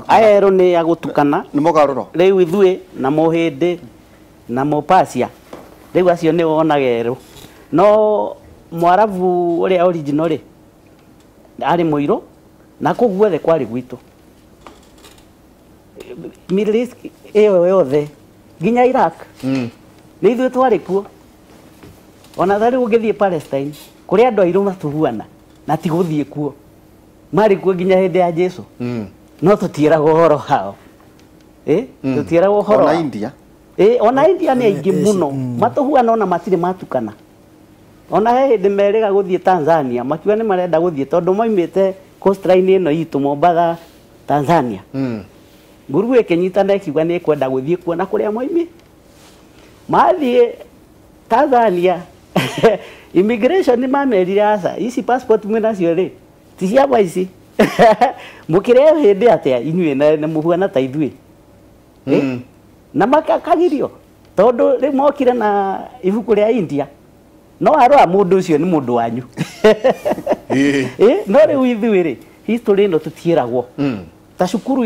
aya erũ nĩ agũtukana nĩ mũgarũro rĩu ithuĩ na mũhĩndĩ na mũpacia rĩu acio nĩ wonaga erũ no Mwarabu ũrĩa original rĩ arĩ mũirũ na kũu guothe kwarĩ gwitũ Middle East ĩyo yothe nginya Iraq nĩ ithuĩ twarĩ kuo ona ta rĩu ũngĩthiĩ Palestine kũrĩ andũ airũ matuhuana na ti gũthiĩ kuo marĩ kuo nginya hĩndĩ ya Jesu no tũtiĩragwo ũhoro wao tũtiĩragwo ũhoro ona India ona India nĩ aingĩ mũno matũhuana ona matirĩ matukana ona he hĩndĩ merĩga gũthiĩ Tanzania makiuga nĩ marenda gũthiĩ tondũ maumĩte coastline ĩno itũ Mombatha Tanzania nguruwe ĩkĩnyitana ĩkiuga nĩ ĩkwenda gũthiĩ kuona kũrĩa moimĩ mathiĩ Tanzania immigration nĩ mamerire aca ici passport mwĩ nacio rĩ ti ciakwa ici mũkĩreo hĩndĩ atĩa inyuĩ na mũhuana ta ithuĩ na makakagirio tondũ rĩu mokire na ibuku rĩa India no arora mũndũ ũcio nĩ mũndũ wanyu no rĩu ithuĩ rĩ history ĩno tũtiĩragwo ta cukuru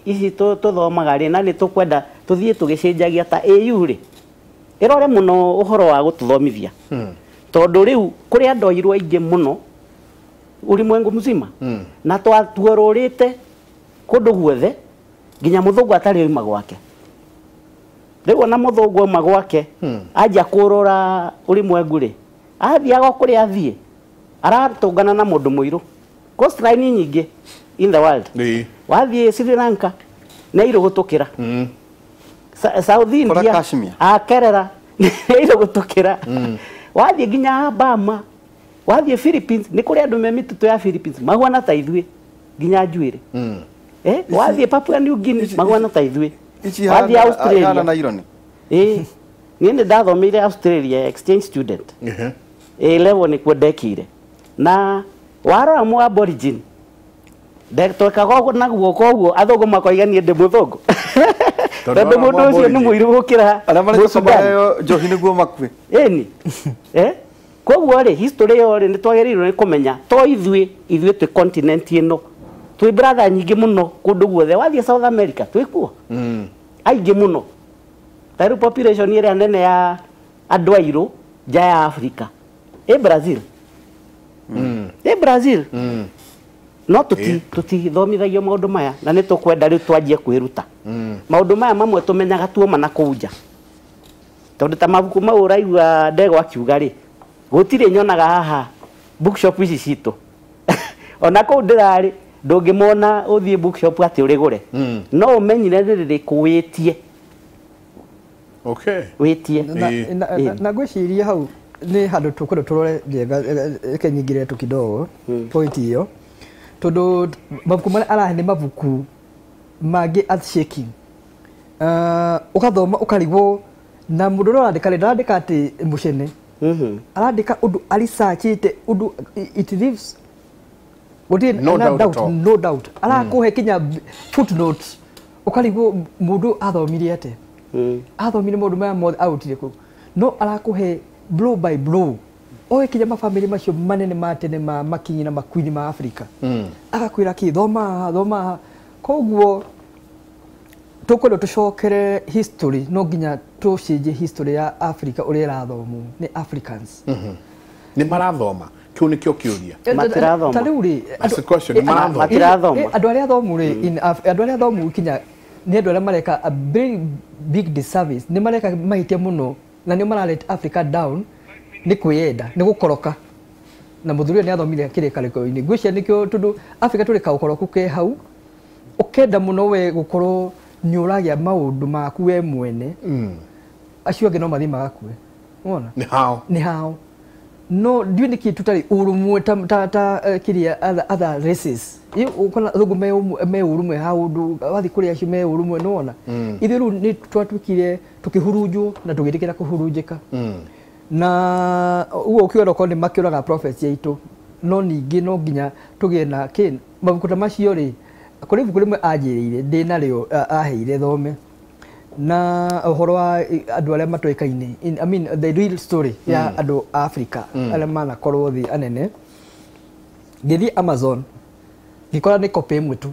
ici tũthomaga rĩ na nĩ tũkwenda tũthiĩ tũgĩcenjagia ta AU rĩ ĩrore mũno ũhoro wa gũtũthomithia tondũ rĩu kũrĩ andũ airũ aingĩ mũno ulimwengu mzima na twatuororĩte kũndũ guothe nginya mũthũngũ atarĩ oima gwake rĩu ona mũthũngũ auma gwake anjia kũrora ulimwengu rĩ athiaga o kũrĩa athiĩ aratũngana na mũndũ mũirũ coastline nyingĩ in the world wathiĩ Sri Lanka nĩ airũ gũtũkĩra South India akerera nĩ airũ gũtũkĩra wathiĩ nginya Burma wathiĩ Philippines nĩ kũrĩ andũ me mĩtitũ ya Philippines mahuana ta ithuĩ nginya njuĩrĩ wathiĩ Papua New Guinea mahuana ta ithuĩ wathiĩ Australia na irony Niĩ nĩ ndathomeire Australia exchange student. A level nĩkuo ndekire. Na warora mũ aborigine twekaga ũguo na guoko ũguo athũngũ makoiga niĩ ndĩ mũthũngũ. Tondũ mũndũ ũcio nĩ mũirũ gũkĩra arĩa marĩtwo Mũsudani. Maheo njohi nĩguo makue. Ĩni. Koguo rĩ history ĩyo rĩ nĩ twagĩrĩirwo nĩ kũmenya to ithuĩ twĩ continent ĩno twĩ brother nyingĩ mũno kũndũ guothe. Wathiĩ South America twĩ kuo aingĩ mũno. Ta rĩu population ĩrĩa nene ya andũ airũ nja ya Africa ĩ Brazil. Ĩ Brazil. No tutithomithagio maũndũ maya na nĩ tũkwenda rĩu twanjie kwĩruta. Maũndũ maya mamwe tũmenyaga tuoma na kũu nja. Tondũ ta mabuku mau ũraigua Ndegwa akiuga rĩ, gũtirĩ nyonaga haha bookshop ici citũ. Ona kũu ndĩrarĩ ndũngĩmona ũthiĩ bookshop atĩ ũrĩgũre. No ũmenyire nĩ rĩrĩkũ wĩtie. Okay. Wĩtie. Na ngwĩciria hau nĩ handũ tũkwenda tũrore njega reke nyingĩrĩre tu kidogo point ĩyo tondũ mabuku marĩa arahe nĩ mabuku mangĩ earth shaking. Ũgathoma ũkarigwo na mũndũ ũrĩa ũrandĩka rĩ ndarandĩka atĩ mũcene. Arandĩka ũndũ aresearchĩte ũndũ it leaves gũtirĩ No na doubt at doubt, all. no doubt. Arakũhe kinya footnotes ũkarigwo mũndũ athomire atĩa. Athomire maũndũ maya mothe arutire kũ. No arakũhe blow by blow oe kinya mabamĩrĩ macio manene ma tene ma makinyi na makuini ma Africa. Agakwĩra kĩ thoma haha thoma haha. Koguo tũkwenda tũcokere history no nginya tũcenjie history ya Africa ũrĩa ĩrathomwo nĩ Africans. Nĩ marathoma kĩu nĩkĩo kĩũria. Matirathoma. Ta rĩu rĩ That's the question, nĩ marathoma. Matirathoma. Andũ arĩa athomu rĩ andũ arĩa athomu kinya nĩ andũ arĩa mareka a very big disservice nĩ mareka mahĩtia mũno na nĩo mara let Africa down nĩ kwĩyenda nĩ gũkoroka na mũthuri ũyũ nĩ athomire kĩrĩkanĩro-inĩ ngwĩciria nĩkĩo tondũ Africa tũrĩ kaũkoroku ke hau ũkenda mũno we gũkorwo nĩ ũragĩa maũndũ maku we mwene acio angĩ no mathiĩ magakue wona Nĩ hao. Nĩ hao no ndiũĩ nĩkĩ tũtarĩ ũrũmwe ta kĩrĩa other races ũkona athũngũ me ũrũmwe haũndũ wathiĩ kũrĩ acio me ũrũmwe nĩwona ithuĩ rĩu nĩ twatuĩkire tũkĩhurunjwo na tũgĩtĩkĩra kũhurunjĩka na ũguo ũkĩona okorwo nĩ makĩũraga prophets aitũ no ningĩ no nginya tũgĩe na kĩ mabuku ta macio rĩ kũrĩ ibuku rĩmwe anjĩrĩire ndĩ narĩo aheire thome na ũhoro wa andũ arĩa matoĩkaine I mean the real story ya andũ a Africa arĩa manakorwo thĩ anene ngĩthiĩ Amazon ngĩkora nĩ copy ĩmwe tu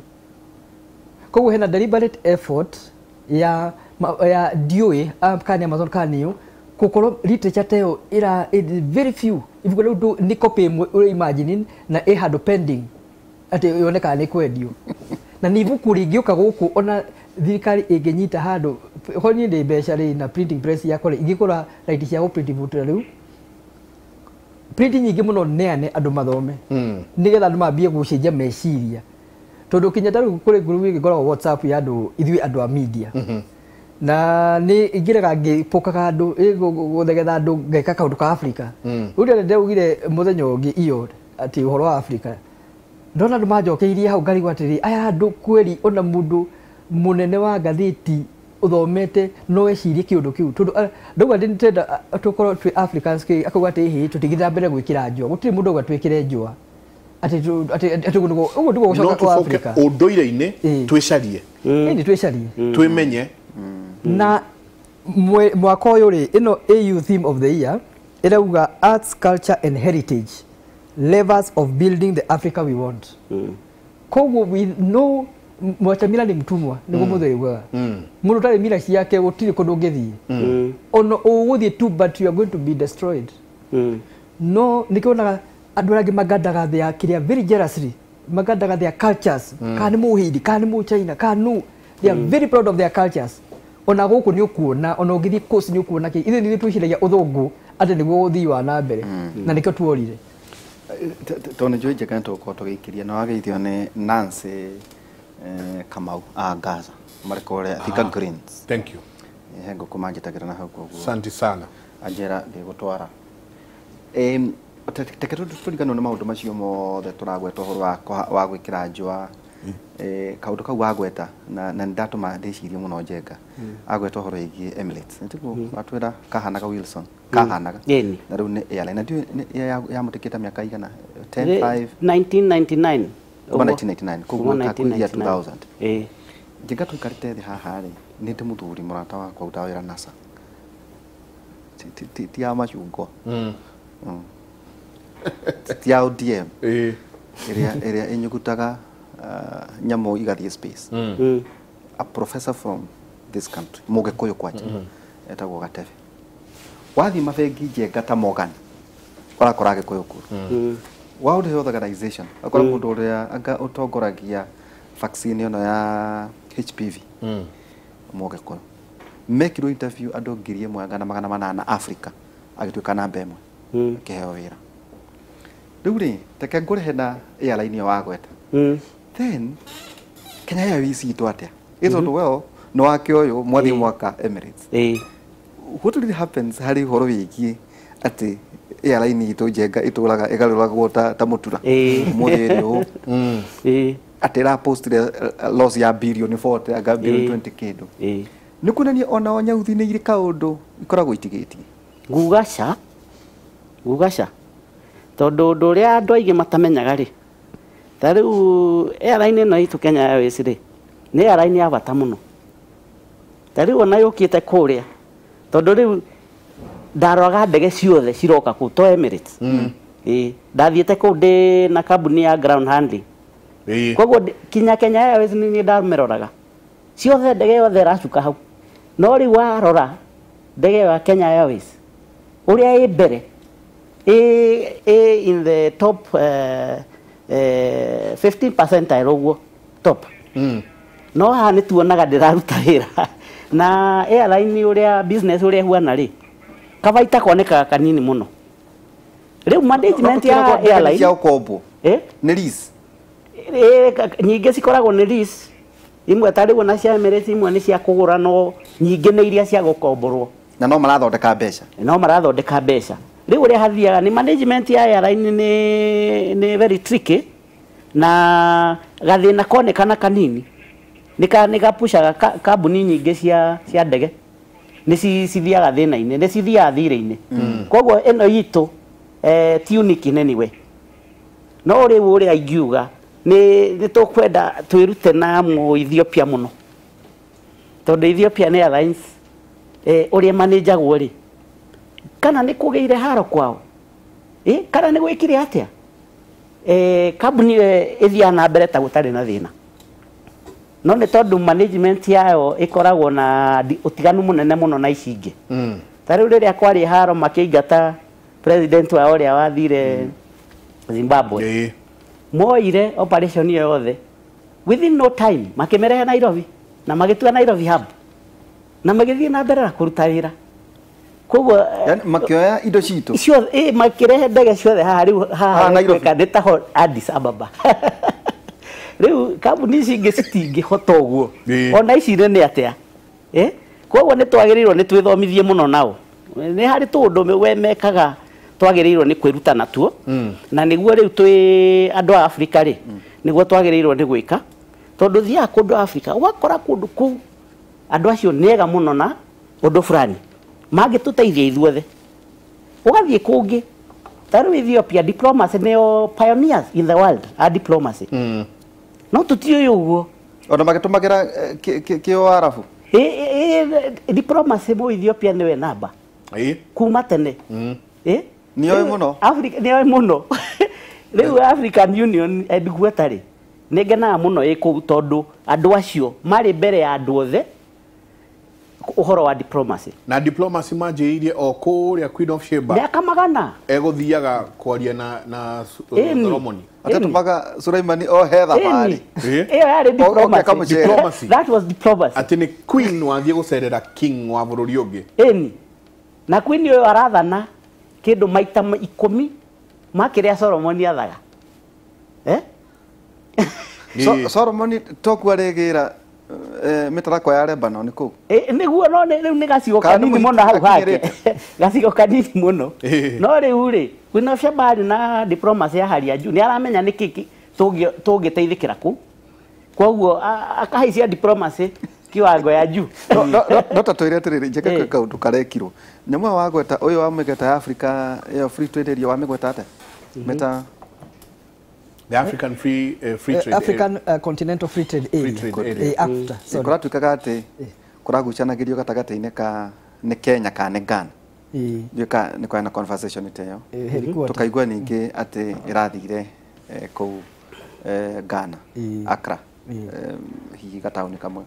koguo hena deliberate effort ya ndiũĩ kana nĩ Amazon kana nĩũ gũkorwo literature ta ĩyo ĩra very few ibuku rĩu nĩ copy ĩmwe ũrĩ imagine na ĩ handũ pending atĩ yonekaga nĩ kwendio na nĩ ibuku rĩngĩũka gũkũ ona thirikari ĩngĩnyita handũ okorwo niĩ ndĩ mbeca rĩ na printing press yakwa rĩ ingĩgũra right cia gũ print ibuku ta rĩu print nyingĩ mũno neane andũ mathome nĩgetha andũ mambie gũcenjia meciria tondũ kinya ta rĩu kũrĩ group ĩngĩkoragwo WhatsApp ya andũ ithuĩ andũ a media na nĩ ingĩrega ngĩpũkaga andũ gũthegetha andũ ngeka kaũndũ ka Africa rĩu rĩrĩa ndaugire mũthenya ũngĩ iyo atĩ ũhoro wa Africa ndona andũ manjokeirie hau ngarigwo atĩrĩ aya andũ kweri ona mũndũ mũnene wa ngathĩti ũthomete no ecirie kĩũndũ kĩu tondũ ndauga ndĩrenda tũkorwo twĩ Africans kĩ akauga atĩ ĩhĩ tũtingĩthiĩ mbere gwĩkĩra njũa gũtirĩ mũndũ auga twĩkĩre njũa atĩ atĩ ũguo nĩguo No gũcoka kwa tũcoke Africa ũndũire-inĩ twĩcarie ĩni twĩcarie twĩmenye na mwaka ũyũ rĩ ĩno AU theme of the year ĩrauga arts culture and heritage levers of building the Africa we want. Koguo we know mwacha mila ni mtumwa nĩguo mũthuri augaga mũndũ ũtarĩ mila ciake gũtirĩ kũndũ ũngĩthiĩ ona ũgũthiĩ tu but you are going to be destroyed. No nĩkĩo wonaga andũ arĩa angĩ magandaga their kĩrĩa very jealously magandaga their cultures kana nĩ mũhindi kana nĩ mũchina kana nũ they are very proud of their cultures ona gũkũ nĩ ũkuona ona ũngĩthiĩ coast nĩ ũkuona kĩ ithuĩ nĩ twĩciragia ũthũngũ atĩ nĩguo ũthii wa na mbere na nĩkĩo tuorire tondũ nĩ njũĩ njega nĩ tũgũkorwo tũgĩikĩria na wageithio nĩ Nancy Kamau a Gaza marĩ kũrĩa Thika Greens. Thank you. He ngũkũ manjĩtagĩra na hau koguo. Asante sana. Anjĩra ngĩgũtwara. Teke tũriganwo nĩ maũndũ macio mothe tũragweta ũhoro wa gwĩkĩra njũa Kaũndũ kau wagweta na nĩndatũma ndĩcirie mũno Njenga. Agweta ũhoro wĩgiĩ Emirates. Nĩtiguo watwĩra kahanaga Wilson. Kahanaga. Na rĩu nĩ airline. Na ndiũĩ yamũtĩkĩte mĩaka igana? 10, 5? 1999. Kuma 1999. Koguo takwĩria 2000. Njenga tũikarĩte thĩ haha rĩ, nĩ ndĩ mũthuri mũrata wakwa ũrutaga wĩra NASA. Ti ya macungwa. Ti ya ODM. Ĩrĩa ĩnyugutaga nyamũ igathiĩ space. A professor from this country, Mũgĩkũyũ kwanja, etagwo Gatebe. Wathiĩ mabengi Njenga ta Morgan, ũrakora Agĩkũyũ kũu. World Health Organization, ũkora mũndũ ũrĩa anga ũtongoragia vaccine ĩno ya HPV, Mũgĩkũyũ. Mekirwo interview andũ 1,800 Africa, agĩtuĩka namba ĩmwe, akĩheo wĩra. Rĩu rĩ, reke ngũrĩhe na airline ĩyo wagweta. Then Kenya Airways itũ atĩa? Ĩ tondũ well nĩ wake ũyũ mwathiĩ mwaka Emirates. What really happens harĩ ũhoro wĩgiĩ atĩ airline itũ Njenga ĩtũraga ĩgarũragwo ta mũtura ũmũthĩ ĩrĩ ũũ atĩ ĩrapostire loss ya billion 40 anga billion 20 kĩndũ. Nĩ kuonania ona o nyauthi nĩ irĩ kaũndũ ikoragwo itigĩtie. Ngugaca tondũ ũndũ ũrĩa andũ aingĩ matamenyaga rĩ, ta rĩu airline ĩno itũ Kenya Airways rĩ, nĩ airline ya bata mũno. Ta rĩu ona yũkĩte kũrĩa, tondũ rĩu ndaroraga ndege ciothe ciroka kũu to Emirates. Ndathiĩte kũu ndĩ na kambuni ya ground handling. Koguo kinya Kenya Airways nĩ niĩ ndamĩroraga. Ciothe ndege yothe ĩracuka hau. No rĩu warora ndege ya Kenya Airways ũrĩa ĩ mbere ĩ in the top 15 percentile ũguo top. No haha nĩ tuonaga ndĩraruta wĩra na airline ũrĩa business ũrĩa ĩhuana rĩ, kabaita konekaga kanini mũno. Rĩu management ya airline cia ũkombo nĩ lease. Nyingĩ cikoragwo nĩ lease, imwe ta rĩu ona cia Emirates imwe nĩ cia kũgũra, no nyingĩ nĩ iria cia gũkomborwo. Na no marathondeka mbeca. No marathondeka mbeca. Rĩu ũrĩa hathiaga nĩ management ya airline nĩ very tricky, na gathĩna konekana kanini nĩ gapushaga kambuni nyingĩ cia ndege nĩ cithiaga thĩna-inĩ, nĩ cithiaga thirĩ-inĩ. Koguo ĩno itũ ti unique in any way. No rĩu ũrĩa ingiuga nĩ tũkwenda twĩrute na mũ Ethiopia mũno, tondũ Ethiopia nĩ airlines ũrĩa manĩnjagwo rĩ, kana nĩ kũgĩire haro kwao, kana nĩ gwĩkire atĩa, kambuni ĩthiaga na mbere ta gũtarĩ na thĩna. No nĩ tondũ management yayo ĩkoragwo na ũtiganu mũnene mũno na ici ingĩ. Ta rĩu rĩrĩa kwarĩ haro makĩingata president wao ũrĩa wathire Zimbabwe, moire operation ĩyo yothe within no time makĩmĩrehe Nairobi na magĩtua Nairobi hub na magĩthiĩ na mbere na kũruta wĩra. Koguo makĩoya indo citũ ciothe, makĩrehe ndege ciothe haha rĩu haha Nairobi nĩ ta Addis Ababa. Rĩu kambuni ici ingĩ citingĩhota ũguo, ona ici nene atĩa. Koguo nĩ twagĩrĩirwo nĩ twĩthomithie mũno nao. Nĩ harĩ tũũndũ we mekaga twagĩrĩirwo nĩ kwĩruta natuo, na nĩguo rĩu twĩ andũ a Afrika rĩ, nĩguo twagĩrĩirwo nĩ gwĩka, tondũ thiaga kũndũ Afrika ũgakora kũndũ kũu andũ acio nĩ ega mũno na ũndũ fulani mangĩtũteithia ithuothe. Ũgathiĩ kũngĩ ta rĩu Ethiopia, diplomacy nĩo pioneers in the world a diplomacy. No tũtiũĩ ũguo. Ona magĩtũmagĩra kĩo Arabu. Diplomacy mũ Ethiopia nĩwe namba kuma tene. Nĩoĩ mũno. Africa nĩoĩ mũno. Rĩu African Union headquarter rĩ, nĩ ngenaga mũno ĩ kũu tondũ andũ acio marĩ mbere ya andũ othe ũhoro wa diplomacy. Na diplomacy manjĩrĩirie o kũrĩa Queen of Sheba. Mĩaka magana. Egũthiaga kwaria na Solomoni. Atatũmaga Suleimani ohe thabarĩ. Ĩyo yarĩ diplomacy. That was diplomacy. Atĩ nĩ Queen wathiĩ gũcerera king wa bũrũri ũngĩ. Ĩni. Na Queen ũyũ arathana kĩndũ maita 10 ma kĩrĩa Solomoni athaga. Solomoni tokuo arĩgĩra mĩtarakwa ya Lebanon kũu. Nĩguo, no rĩu nĩ gacigo kanini mũno hau hake. Gacigo kanini mũno. No rĩu rĩ, Queen of Sheba arĩ na diplomacy ya hali ya juu, nĩ aramenya nĩkĩ tũngĩteithĩkĩra kũu. Koguo akahaicia diplomacy kiwango ya juu. No ta twire atiriri njeke kaundu karekirwo nyamũ wa gweta ũyũ wa mĩgweta ya Africa ya free trade area wa mĩgweta ate meta the African free free trade African Continental Free Trade Area, AfCFTA. Sorry, kũratuĩkaga atĩ kũragucanagĩrio gatagatĩ-inĩ ka nĩ Kenya ka nĩ Ghana. Ndiũka nĩ kwarĩ na conversation ta ĩyo tũkaigua ningĩ atĩ ĩrathire kũu Ghana, Accra, hihi gataũni kamwe.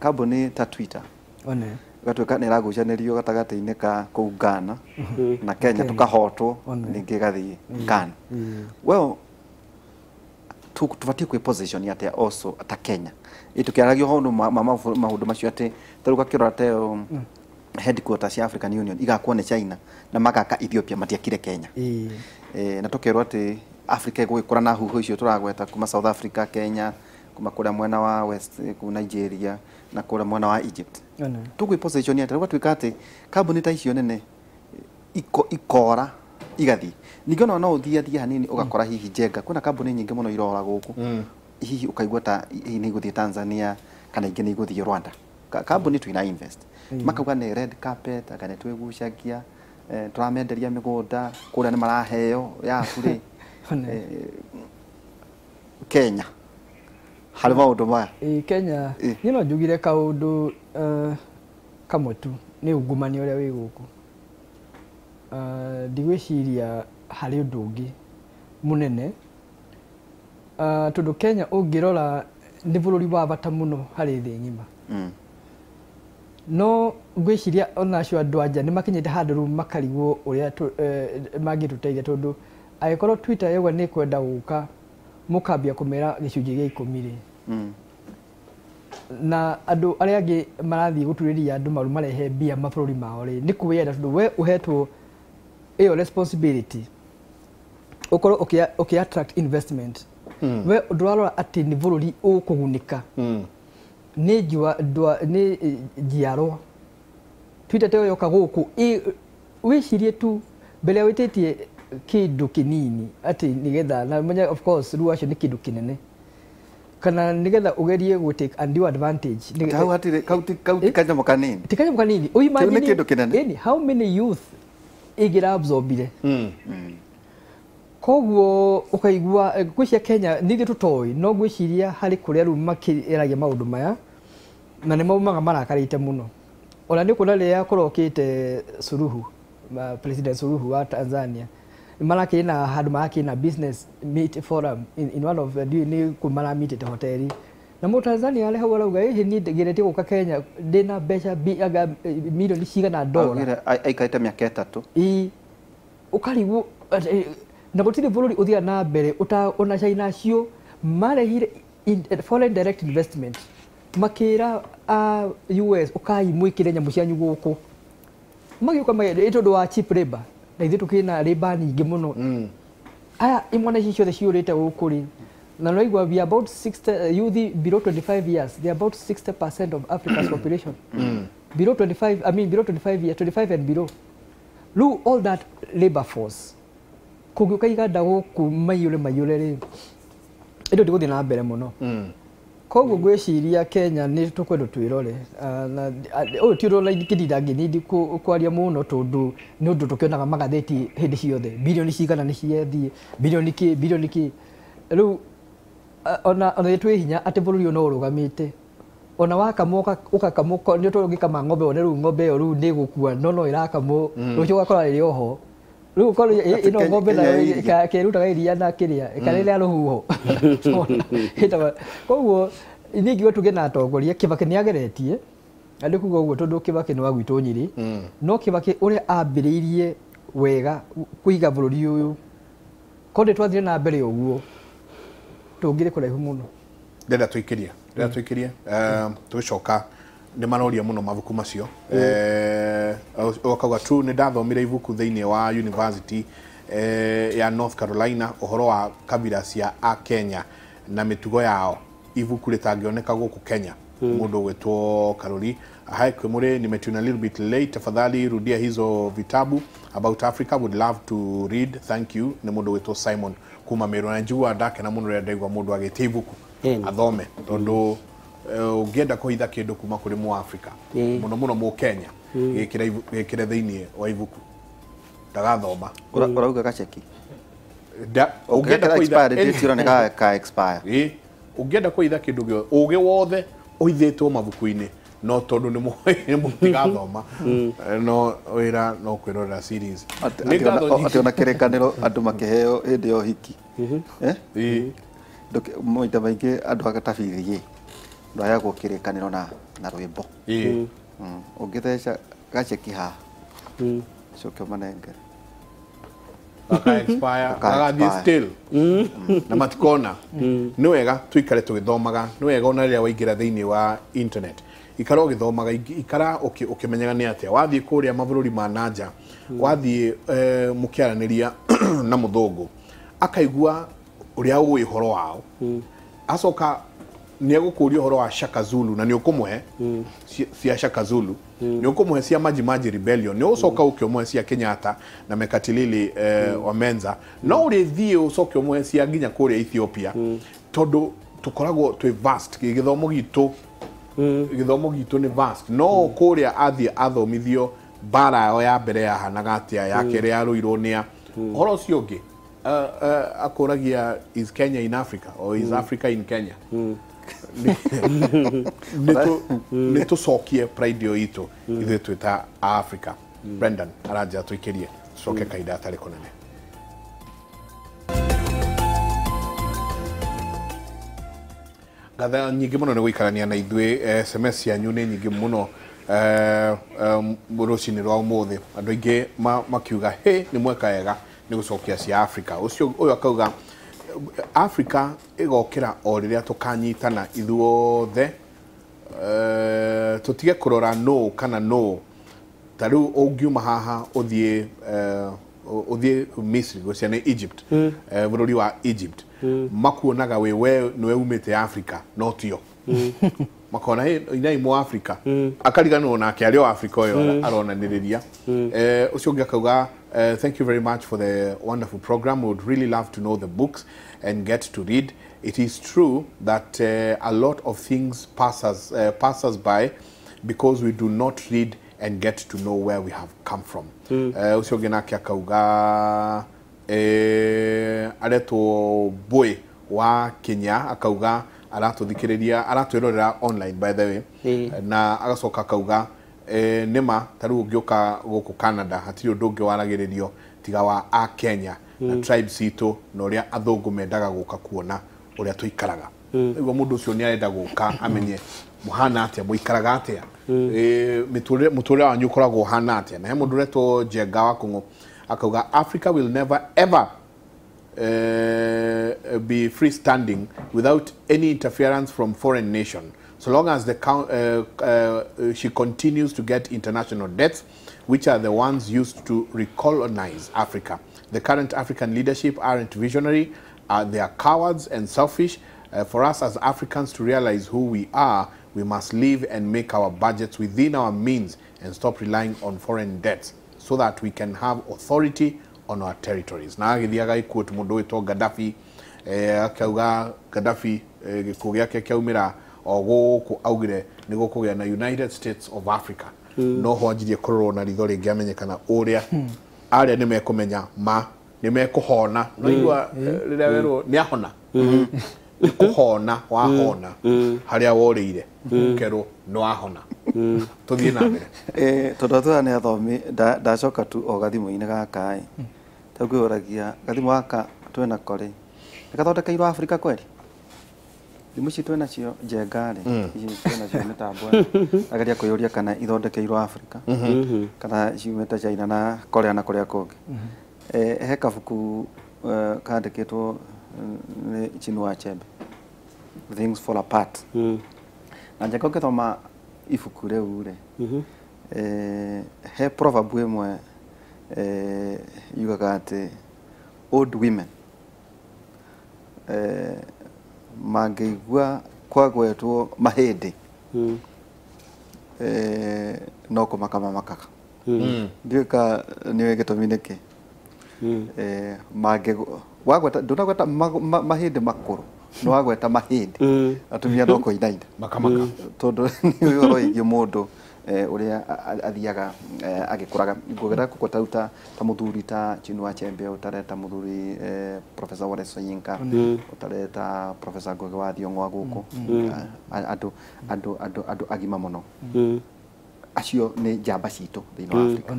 Kambuni ta Twitter gatuĩka nĩ ĩragucanĩrio gatagatĩ-inĩ ka kũu Ghana na Kenya, tũkahotwo ningĩ ĩgathiĩ Ghana. Well, tubatie kwĩ position atĩa also ta Kenya ĩtũkĩaragia ũhoro maũndũ macio atĩ ta rĩu gakĩrora ta ĩyo headquarters cia African Union igakwo nĩ China na magaka Ethiopia, matiakire Kenya. Na tũkerwo atĩ Africa ĩgũgĩkũra na huho icio tũragweta kuma South Africa, Kenya, kuma kũrĩa mwena wa West kũu Nigeria na kũrĩa mwena wa Egypt. Tũgwĩ position atĩa rĩu gwatuĩka atĩ kambuni ta icio nene ikora igathiĩ. Ningĩ ona no ũthiĩ athiĩ hanini ũgakora hihi Njenga kwĩna kambuni nyingĩ mũno irora gũkũ, hihi ũkaigua ta hihi nĩ igũthiĩ Tanzania kana ingĩ nĩ igũthiĩ Rwanda. Kambuni twina invest makauga nĩ red carpet anga nĩ twĩgucagia, tũramenderia mĩgũnda kũrĩa nĩ maraheo ya burĩ. Kenya harĩ maũndũ maya Kenya niĩ no njugire kaũndũ kamwe tu nĩ ungumania ũrĩa wĩ gũkũ. Ndigwĩciria harĩ ũndũ ũngĩ mũnene, tondũ Kenya ũngĩrora nĩ bũrũri wa bata mũno harĩ thĩ ng'ima. No ngwĩciria ona acio andũ anja nĩ makinyĩte handũ rĩu makarigwo ũrĩa mangĩtũteithia, tondũ angĩkorwo Twitter yauga nĩ kwenda gũka mũkambia kũmera gĩcunjĩ gĩa 10 rĩ, na andũ arĩa angĩ marathiĩ gũturĩria andũ maru marehe mbia mabũrũri mao rĩ, nĩ kwĩyenda, tondũ we ũhetwo ĩyo responsibility ũkorwo ũkĩ attract investment. We ndũrarora atĩ nĩ bũrũri ũkũgunĩka nĩ nĩ njiarwa. Twitter teyo yoka gũkũ wĩcirie tu mbere wĩtĩtie kĩndũ kĩnini atĩ nĩgetha na menya of course rĩu acio nĩ kĩndũ kĩnene, kana nĩgetha ũgerie gũ take undue advantage. Hau hatirĩ kau ti kanyamũ kanini, ti kanyamũ kanini. Kĩu nĩ kĩndũ kĩnene. How many youth ĩngĩra absorbire? Koguo ũkaigua ngwĩciria Kenya nithuĩ tũtoĩ, no ngwĩciria harĩ kũrĩa rĩu makĩragia maũndũ maya na nĩ maumaga marakarĩte mũno. Ona nĩ ũkuona rĩrĩa kũrokĩte Suluhu, President Suluhu wa Tanzania, marakĩrĩ na handũ marakĩrĩ na business meet forum in one of the nĩ kũ maramitĩte hoteli, na Mũtanzania arĩ hau arauga ĩhĩ niĩ ngeretie gũka Kenya ndĩna mbeca milioni cigana dola. Aikarĩte mĩaka 3. Ũkarigwo na gũtirĩ bũrũri ũthiaga na mbere ona China acio marehire foreign direct investment makĩra US ũkai mwĩkĩre nyamũ cianyu gũkũ, magĩũka tondũ wa cheap labor, na ithuĩ tũkĩrĩ na labor nyingĩ mũno. Aya imwana ici ciothe ciũrĩte gũkũ rĩ, na nĩwaigua we are about 60 youth below 25 years, they are about 60% of Africa's population. Below 25, I mean below 25 years, 25 and below. Rĩu all that labor force kũngĩũka iganda gũkũ maiyũre maiyũre rĩ, ĩndũ ndĩgũthiĩ na mbere mũno. Koguo ngwĩciria Kenya nĩ tũkwendwo twĩrore, ũyũ ti ũndũ ngĩndinda ngĩnindi kwaria mũno, tondũ nĩ ũndũ tũkĩonaga magathĩti hĩndĩ ciothe, bilioni cigana nĩ ciathiĩ, bilioni kĩ, bilioni kĩ. Rĩu ona twĩ hinya atĩ bũrũri ũyũ no ũrũgamĩte, ona wakamwo ũgakamwo nĩ ũtũ ũngĩkama ng'ombe wone rĩu ng'ombe ĩyo rĩu nĩ ĩgũkua, no ĩrakamwo rũciũ ũgakora ĩrĩ oho. Rĩu ũkorwo ĩno ng'ombe nayo ĩkĩrutaga iria na kĩrĩa ĩkarĩrĩa rũhuho. Koguo niĩ ingiuga tuge na atongoria, Kibaki nĩ ageretie, na ndikuga ũguo tondũ Kibaki nĩ wa gwitũ Nyĩrĩ, no Kibaki ũrĩa ambĩrĩirie wega kũiga bũrũri ũyũ, korwo ndĩ twathire na mbere ũguo tũngĩrĩ kũraihu mũno. Ndĩrenda tũikĩrie tũgĩcoka nĩ maroria mũno mabuku macio. Ũkauga tu nĩ ndathomire ibuku thĩinĩ wa university ya North Carolina ũhoro wa kabira cia a Kenya na mĩtugo yao, ibuku rĩtangĩoneka gũkũ Kenya. Mũndũ ũgwĩtwo Karoli Hi Kimure, nimetune a little bit late, tafadhali rudia hizo vitabu about Africa, would love to read, thank you. Nĩ mũndũ ũgwĩtwo Simon kuma Meru, na njigua ndakena mũno rĩrĩa ndaigua mũndũ agĩtia ibuku. Athome tondũ ũngĩenda kũhitha kĩndũ kuma kũrĩ mũ Africa mũno mũno mũ Kenya gĩkĩre thĩinĩ wa ibuku ndagathoma. Ũrauga gaceki ũngĩenda kũhitha date ka expire. Ũngĩenda kũhitha kĩndũ gĩothe ũgĩ wothe ũhithĩtwo mabuku-inĩ no tondũ nĩ mũtigathoma no wĩra no kwĩrorera series. Atĩ ona kĩrĩkanĩro andũ makĩheo hĩndĩ ya ũhiki maita maingĩ andũ agatabirie ndwayagwo kĩrĩkanĩro na rwĩmbo. Ũngĩtheca gaceki haha coke ũmanengere gaka expire gagathiĩ still na matikona. Nĩ wega tũikare tũgĩthomaga, nĩ wega ona rĩrĩa waingĩra thĩinĩ wa internet ikara ũgĩthomaga, ikara ũkĩmenyaga nĩ atĩa wathiĩ kũrĩa mabũrũri ma nanja, wathiĩ mũkĩaranĩria na mũthũngũ akaigua ũrĩa ũĩ ũhoro wao, acoka nĩ egũkũria ũhoro wa Shaka Zulu na nĩ ũkũmũhe cia Shaka Zulu, nĩ ũkũmũhe cia Maji Maji Rebellion, nĩ ũcoka ũke ũmũhe cia Kenyatta na Mekatilili wa Menza, no ũrĩthiĩ ũcoke ũmũhe cia nginya kũrĩa Ethiopia, tondũ tũkoragwo twĩ vast, gĩthomo gitũ nĩ vast. No kũrĩa athiĩ athomithio mbara yao ya mbere yahanaga atĩa, ya kerĩ yarũirwo nĩa, ũhoro ũcio ũngĩ akũragia is Kenya in Africa or is Africa in Kenya. Nĩ tũcokie pride ĩyo itũ ithuĩ twĩ ta Africa. Brendan aranjĩra tũikĩrie tũcoke kahinda gatarĩ kũnene. Ngatho nyingĩ mũno nĩ gũikarania na ithuĩ. SMS cianyu nĩ nyingĩ mũno rũcinĩ rwa ũmũthĩ, andũ aingĩ makiuga hĩ nĩ mweka wega nĩ gũcokia cia Africa. Ũcio ũyũ akauga Africa ĩgokĩra o rĩrĩa tũkanyitana ithuothe, tũtige kũrora no kana no. Ta rĩu ũngiuma haha ũthiĩ Misri, gũcia nĩ Egypt, bũrũri wa Egypt, makuonaga wĩ we nĩwe umĩte Africa no tio. Makona inai mu Africa akariganwo nake arĩ o Africa ũyũ aronanĩrĩria. Ũcio ũngĩ akauga thank you very much for the wonderful program. We would really love to know the books and get to read. It is true that a lot of things pass us by because we do not read and get to know where we have come from. Ũcio ũngĩ nake akauga aretwo Boy wa Kenya, akauga aratũthikĩrĩria, aratwĩrorera online by the way, na agacoka akauga nĩma ta rĩu ũngĩũka gũkũ Canada hatirĩ ũndũ ũngĩ waragĩrĩrio tiga wa a Kenya na tribes itũ na ũrĩa athũngũ mendaga gũka kuona ũrĩa tũikaraga. Nĩguo mũndũ ũcio nĩ arenda gũka amenye mũhana atĩa, mũikaraga atĩa, mũtũrĩre wanyu ũkoragwo ũhana atĩa. Na he mũndũ ũretwo Njenga wa Kũng'ũ akauga Africa will never ever be freestanding without any interference from foreign nation, so long as the she continues to get international debts, which are the ones used to recolonize Africa. The current African leadership aren't visionary, they are cowards and selfish. For us as Africans to realize who we are, we must live and make our budgets within our means and stop relying on foreign debts so that we can have authority on our territories. Na agithiaga ikuote mundu witwo Gaddafi, akauga Gaddafi gĩkuũ gĩake kĩaumĩra o gũkũ augire nĩ gũkũgĩa na United States of Africa. No ho anjirie kũrorwo na ritho rĩngĩ amenyekana ũrĩa arĩa nĩ mekũmenya ma nĩ mekũhona. No igua rĩrĩa werwo nĩ ahona, nĩ kũhona wahona harĩa worĩire ũkerwo nĩ wahona. Tũthiĩ na mbere. Tondũ atũra nĩ athomi, ndacoka tu o gathimũ-inĩ gaka ĩ, ta ngwĩyũragia gathimũ gaka twĩnako rĩ, nĩ gathondekeirwo Afrika kweri? Thimũ ici twĩnacio njenga rĩ, ici twĩnacio mĩtambo ĩno, ageria kwĩyũria kana ithondekeirwo Afrika kana ciumĩte China na Korea na kũrĩa kũngĩ. He kabuku kandĩkĩtwo nĩ Chinua Achebe, Things Fall Apart. Na njenga ũngĩthoma ibuku rĩu rĩ, he proverb ĩmwe yugaga atĩ old women mangĩigua kwagwetwo mahĩndĩ no kũmaka mamakaga. Ndiũĩ ka nĩũĩ gĩtũmi nĩkĩ. Wagweta ndũnagweta mahĩndĩ makũrũ Nĩ wagweta mahĩndĩ atumia no kũinaina makamaka tondũ nĩ ũhoro wĩgiĩ mũndũ ũrĩa athiaga agĩkũraga. Ngũgera kũgweta rĩu ta mũthuri ta Chinua Achebe, ũtareta mũthuri Professor Wole Soyinka, ũtareta Professor Ngugi wa Thiong'o gũkũ, andũ agima mũno. Acio nĩ njamba citũ thĩinĩ wa Afrika.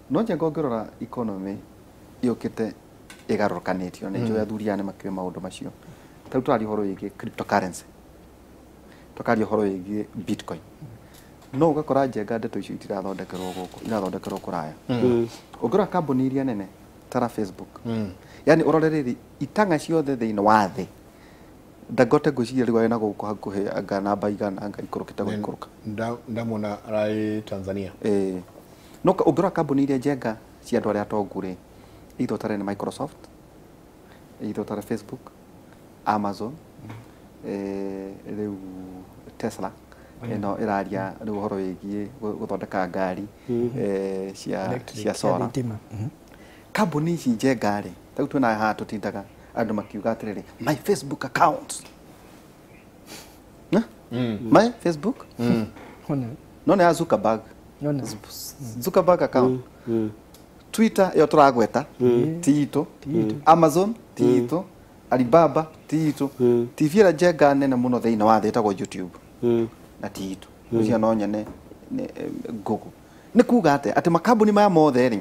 No njenga ũngĩrora economy yũkĩte ĩgarũrũkanĩtio nĩ njũĩ athuri aya nĩ makĩũĩ maũndũ macio. Ta rĩu tũraria ũhoro wĩgiĩ cryptocurrency, tũkaria ũhoro wĩgiĩ bitcoin, no ũgakora njenga ndeto icio itirathondekerwo gũkũ, irathondekerwo kũraya. Ũngĩrora kambuni iria nene tara Facebook, yani ũrore rĩrĩ itang'a ciothe thĩinĩ wa thĩ, Dangote ngwĩciria rĩu arĩ na gũkũ hakuhĩ anga namba igana anga ikũrũkĩte gũikũrũka. Ndamwona ararĩ Tanzania. No ũngĩrora kambuni iria njenga cia andũ arĩa atongu rĩ, either ũtare nĩ Microsoft, either ũtare Facebook, Amazon, rĩu Tesla ĩno ĩraria rĩu ũhoro wĩgiĩ gũthondeka ngari cia solar. Kambuni ici njenga rĩ, ta rĩu twĩna haha tũtindaga andũ makiuga atĩrĩrĩ, my Facebook account. My Facebook? No nĩ ya Zuckerberg. Zuckerberg account. Twitter ĩyo tũragweta ti itũ, Amazon ti itũ, Alibaba ti itũ, TV ĩrĩa njenga nene mũno thĩinĩ wa thĩ ĩtagwo YouTube na ti itũ. Ũcio no nyone Google. Nĩ kuga atĩ atĩ makambuni maya mothe rĩ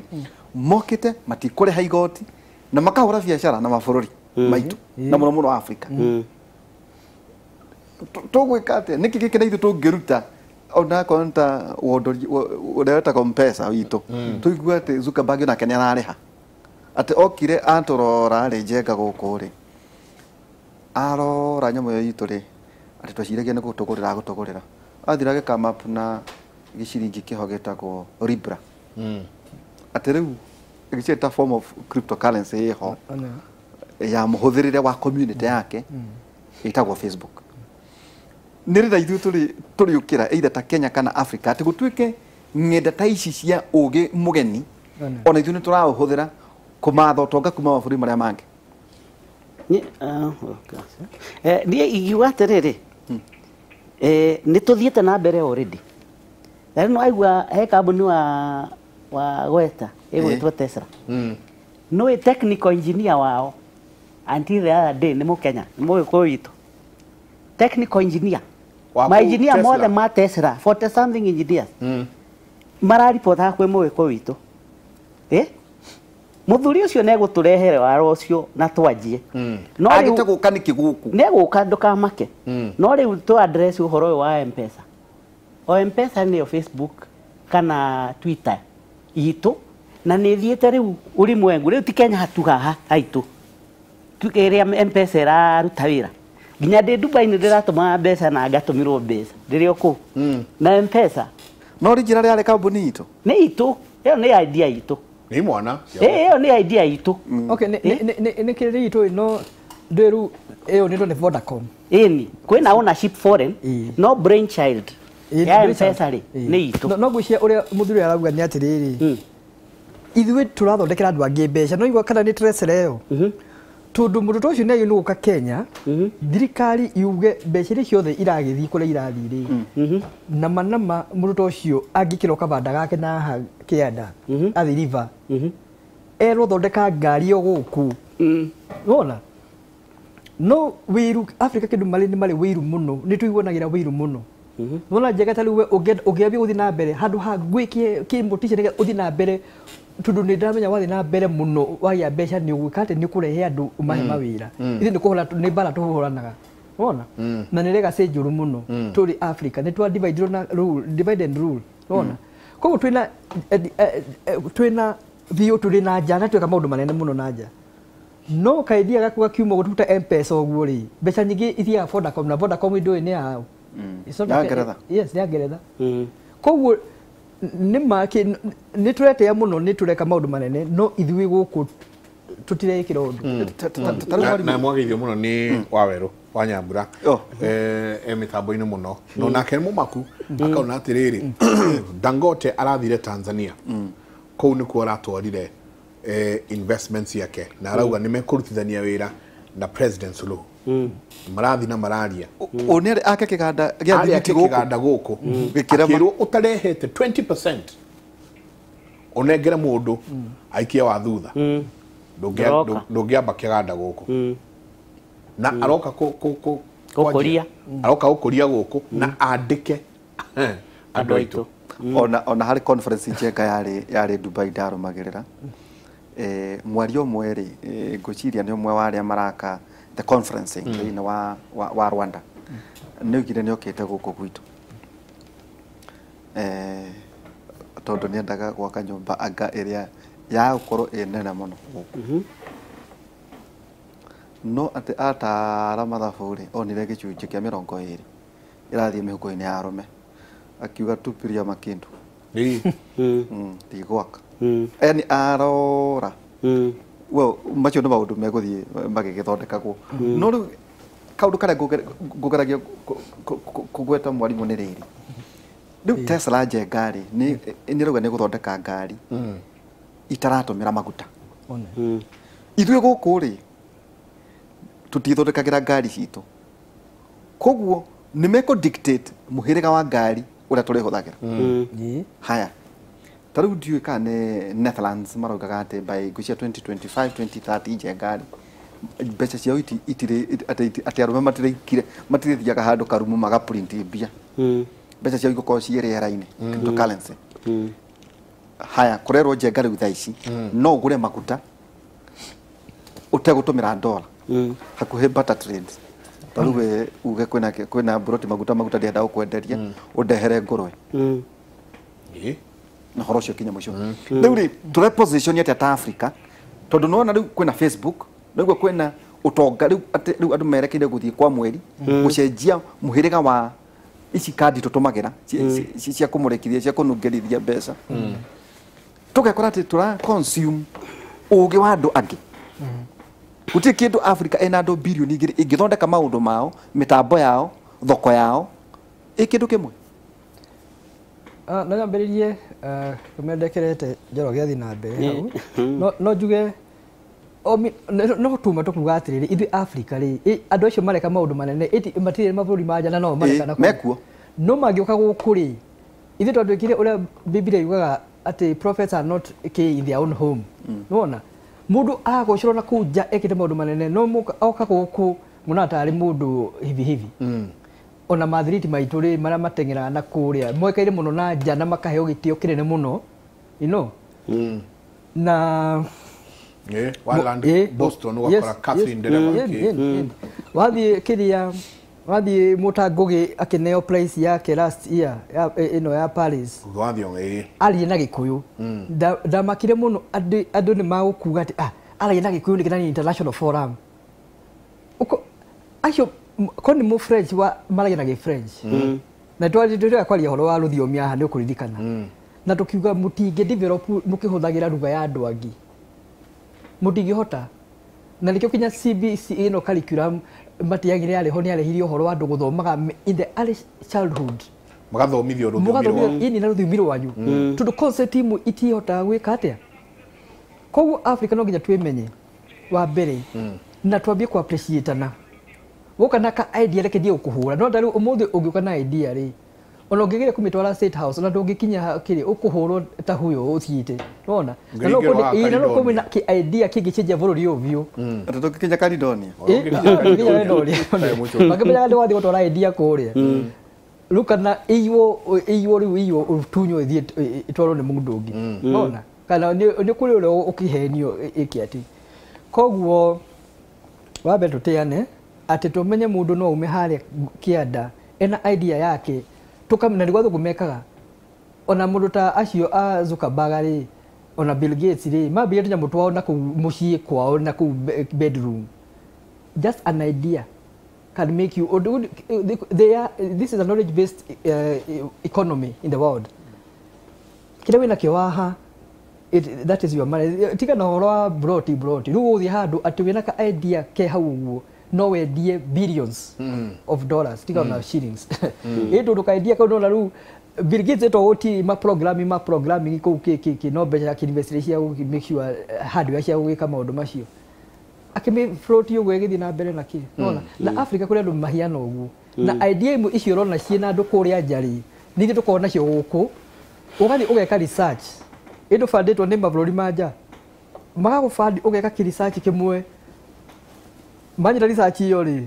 mokĩte matikũrĩha igoti na makahũra biacara na mabũrũri maitũ na mũno mũno Afrika. Tũgwĩka atĩa? Nĩkĩ gĩkĩ na ithuĩ tũngĩruta onakorwo nĩ ta wondori ũrĩa wĩtagwo Mpesa witũ, tũigue atĩ Zuckerberg onake nĩ ararĩha, atĩ okire atũrora rĩ njenga gũkũ rĩ, arora nyamũ ĩyo itũ rĩ, atĩ tweciragia nĩ gũtũgũrĩra agũtũgũrĩra, athira agĩkama up na gĩciringi kĩho gĩtagwo Libra, atĩ rĩu gĩciĩ ta form of cryptocurrency ĩho ya mũhũthĩrĩre wa community yake ĩtagwo Facebook. Nĩ rĩrĩa ithuĩ tũrĩũkĩra either ta Kenya kana Africa atĩ gũtuĩke ng'enda ta ici cia ũgĩ mũgeni ona ithuĩ nĩ tũraũhũthĩra kũmatha ũtonga kuma mabũrũri marĩa mangĩ. Niĩ ingiuga atĩrĩrĩ, nĩ tũthiĩte na mbere already. Na rĩu nĩwaigua he kambuni wa gweta ĩgwĩtwo Tesla. Nĩũĩ technical engineer wao until the other day nĩ Mũkenya, nĩ Mũgĩkũyũ witũ. Technical engineer. Ma engineer mothe ma Tesla, 40 something engineers. Mararipotaga kwĩ Mũgĩkũyũ witũ. Mũthuri ũcio nĩegũtũrehere waro ũcio na twanjie. No rĩu agĩte gũka nĩkĩ gũkũ? Nĩegũka ndũkamake. No rĩu tũ address ũhoro ũyũ wa M-Pesa. O M-Pesa nĩyo Facebook kana Twitter itũ na nĩ ĩthiĩte rĩu ulimwengu. Rĩu ti Kenya hatu haha haitũ. Ĩrĩa M-Pesa ĩraruta wĩra. Nginya ndĩ Dubai nĩ ndĩratũma mbeca na ngatũmĩrwo mbeca ndĩrĩ o kũu. Na M-Pesa. No original yarĩ kambuni itũ? Nĩ itũ. Ĩyo nĩ idea itũ. Nĩ mwana. Ĩyo nĩ idea itũ. Okay, nĩ kĩrĩ itũ ĩno ndĩru ĩyo nĩ Vodacom. Ĩni, kwĩna ownership foreign, no brainchild ya M-Pesa rĩ nĩ itũ. No ngwĩciria ũrĩa mũthuri arauga nĩ atĩrĩrĩ, ithuĩ tũrathondekera andũ angĩ mbeca, no igua kana nĩ Tesla ĩyo. Tondũ mũndũ ta ũcio nĩ agĩrĩirwo gũka Kenya, thirikari yuge mbeca iria ciothe iragĩthiĩ kũrĩa irathiĩ rĩ, nama nama mũndũ ta ũcio angĩkĩrwo kabanda gake na haha kĩanda, athiĩ River, erwo thondeka ngari ĩyo gũkũ. Wona? No wĩiru, Africa kĩndũ marĩ nĩ marĩ wĩiru mũno, nĩ tũiguanagĩra wĩiru mũno. Wona njega ta rĩu we ũngĩambia gũthiĩ na mbere handũ ha gwĩkie kĩmotisha nĩgetha ũthiĩ na mbere, tondũ nĩ ndĩramenya wathiĩ na mbere mũno wagĩa mbeca nĩ ũgwĩka atĩ nĩ ũkũrehe andũ ũmahe mawĩra. Ithuĩ nĩ kũhũra nĩ mbara tũhũranaga. Wona? Na nĩ legacy njũru mũno tũrĩ Africa, nĩ twa divide na rule, divide and rule. Wona? Koguo twĩna biũ tũrĩ na nja na twĩka maũndũ manene mũno na nja. No kaidea gaku gakiuma gũtuta M-Pesa ũguo rĩ, mbeca nyingĩ ithiaga Vodacom na Vodacom ndũĩ nĩ yao. Ya Ngeretha. Yes, ya Ngeretha. Koguo nĩ tũretĩa mũno, nĩ tũreka maũndũ manene, no ithuĩ gũkũ tũtirekĩra ũndũ. Na mwageithio mũno nĩ Wawerũ wa Nyambura e mĩtambo-inĩ mũno, no nake nĩ mũmaku akaona atĩrĩrĩ, Dangote arathire Tanzania, kũu nĩkuo aratwarire investments yake na arauga nĩ mekũrutithania wĩra na President Suluhu. Marathi na mararia. O nĩ ake kĩganda gĩa thimiti gũkũ. Kĩganda gũkũ. Akĩrwo ũtarehete 20%. Ũnengere mũndũ aikie wa thutha. Ndũngĩamba kĩganda gũkũ. Na aroka gũkũria. Aroka gũkũria gũkũ na andĩke andũ aitũ. Ona harĩ conference njega yarĩ Dubai ndarũmagĩrĩra. Mwario ũmwe rĩ, ngwĩciria nĩ ũmwe wa arĩa maraka the conferencing thĩinĩ wa Rwanda. Nĩ oigire nĩ okĩte gũkũ gwitũ. Tondũ nĩ endaga gwaka nyũmba anga ĩrĩa ya gũkorwo ĩ nene mũno gũkũ. No atĩ atara mathabu rĩ, onire gĩcunjĩ kĩa 20 ĩrathiĩ mĩhuko-inĩ ya arũme. Akiuga tupiria makindu. Ndigwaka. Yani arora. Well, macio nĩ maũndũ megũthiĩ magĩgĩthondekagwo. No rĩu kaũndũ karĩa ngũgeragia kũgweta mwarimũ nĩ rĩrĩ. Rĩu Tesla Njenga rĩ, nĩ ĩrauga nĩ gũthondeka ngari itaratũmĩra maguta. Ithuĩ gũkũ rĩ, tũtithondekagĩra ngari citũ. Koguo nĩ mekũ dictate mũhĩrĩga wa ngari ũrĩa tũrĩhũthagĩra. Haya. Ta rĩu ndiũĩ kana nĩ Netherlands maraugaga atĩ by ngwĩciria 2025 2030 Njenga rĩ, mbeca ciao itirĩ atĩ arũme matirĩikire matirĩthiaga handũ karumu magaprint mbia. Mbeca ciao igũkorwo ciĩ rĩera-inĩ, cryptocurrency. Haya, kũrerwo Njenga rĩu thaa ici no ũgũre maguta ũtegũtũmĩra dola. Hakuhĩ barter trades. Ta rĩu we uge kwĩna mburoti maguta ndĩrenda gũkwenderia ũndehere ngũrwe. Na horo ũcio kinya mũico. Rĩu rĩ, tũre position atĩa ta Africa, tondũ nĩwona rĩu kwĩna Facebook, rĩu kwĩna ũtonga, rĩu atĩ rĩu andũ merekeire gũthiĩ kwa mweri gũcenjia mũhĩrĩga wa ici kandi tũtũmagĩra cia kũmũrĩkithia cia kũnungerithia mbeca. Tũgekora atĩ tũra consume ũgĩ wa andũ angĩ. Gũtirĩ kĩndũ Africa ĩna andũ bilioni 2 ĩngĩthondeka maũndũ mao, mĩtambo yao, thoko yao, ĩ kĩndũ kĩmwe. No nyambĩrĩrie kũmendekerete Njoroge athiĩ na mbere hau. No njuge no tuma tũkuga atĩrĩrĩ, ithuĩ Africa rĩ, andũ acio mareka maũndũ manene, matirĩ mabũrũri ma nja na no mareka na mekuo. No mangĩũka gũkũ rĩ, ithuĩ twandĩkire ũrĩa Biblia yugaga atĩ prophets are not in their own home. Nĩwona? Mũndũ agocerwo na kũu nja ekĩte maũndũ manene, no oka gũkũ mũna tarĩ mũndũ hivi hivi. Ona mathiriti maitũ rĩ, marĩa mateng'eraga na kũrĩa moĩkaine mũno na nja na makaheo gĩtĩo kĩnene mũno, you know. Na Wildland Boston ũgakora Catherine Ndereba. Wathiĩ kĩrĩa, wathiĩ Mũtangũgĩ akĩneo prize yake last year ĩno ya Paris. Aria na Gĩkũyũ. Ndamakire mũno andũ nĩ magũkuga atĩ aragia na Gĩkũyũ nĩkĩ na nĩ international forum. Acio ko nĩ mũ French wa maragia na Gĩ-French. Na twathiĩ kwaria ũhoro wa rũthiomi haha nĩ ũkũririkana. Na tũkiuga mũtingĩ develop mũkĩhũthagĩra lugha ya andũ angĩ. Mũtingĩhota. Na nĩkĩo kinya CBC ĩno curriculum matiagire yarĩ ho nĩ yarehirie ũhoro wa andũ gũthomaga in the early childhood. Magathomithio rũthiomi rwao. Ĩni na rũthiomi rwanyu. Tondũ concept imwe itihotaga gwĩka atĩa. Koguo Africa no nginya twĩmenye wa mbere na twambie ku appreciate-ana. Woka na ka idea reke thiĩ gũkũhũra. No ta rĩu ũmũthĩ ũngĩũka na idea rĩ, ona ũngĩgeria kũmĩtwara State House ona ndũngĩkinya kĩrĩ ũkũhũrwo ta huyo ũthiĩte. Nĩwona? Na no kũmĩ na idea kĩngĩcenjia bũrũri ũyũ biũ. Atĩ tũngĩkinya Caledonia. Makĩmenyaga nĩ wathiĩ gũtwara idea kũrĩa. Rĩu kana ĩiywo rĩu ĩiywo ũtunywo ĩthiĩ ĩtwarwo nĩ mũndũ ũngĩ. Nĩwona? Kana nĩ kũrĩ ũrĩa ũkĩhenio ĩke atĩ. Koguo wa mbere tũtĩane atĩ tũmenye mũndũ no aume harĩa kĩanda ena idea yake tũkamenya nĩguo athũngũ mekaga. Ona mũndũ ta acio a Zuckerberg rĩ, ona Bill Gates rĩ, mambĩrĩria tũnyamũ twao na kũu mũciĩ kwao na kũu bedroom. Just an idea can make you, they are, this is a knowledge based economy in the world. Kĩrĩa wĩna kĩo haha, that is your money. Tiga na ũhoro wa broti. Rĩu ũgũthiĩ handũ atĩ wĩna ka idea ke hau ũguo no wendie billions of dollars, tiga na shillings. Ĩ tondũ ka idea kau nona rĩu Bill Gates etwo oti ma programming kũu kĩ no mbeca akĩinvest cia gũ make sure hardware cia gwĩka maũndũ macio. Akĩmĩ float ũguo ĩgĩthiĩ na mbere na kĩ. Nona na Africa kũrĩ andũ mahiana ũguo. Na idea imwe icio ũrona ciĩna andũ kũrĩa nja rĩ, nithuĩ tũkoragwo nacio gũkũ. Ũgathiĩ ũgeka research. Ĩndũ bandĩtwo nĩ mabũrũri ma nja. Magagũbandi ũgeka kĩ research kĩmwe. Manyita research ĩyo rĩ,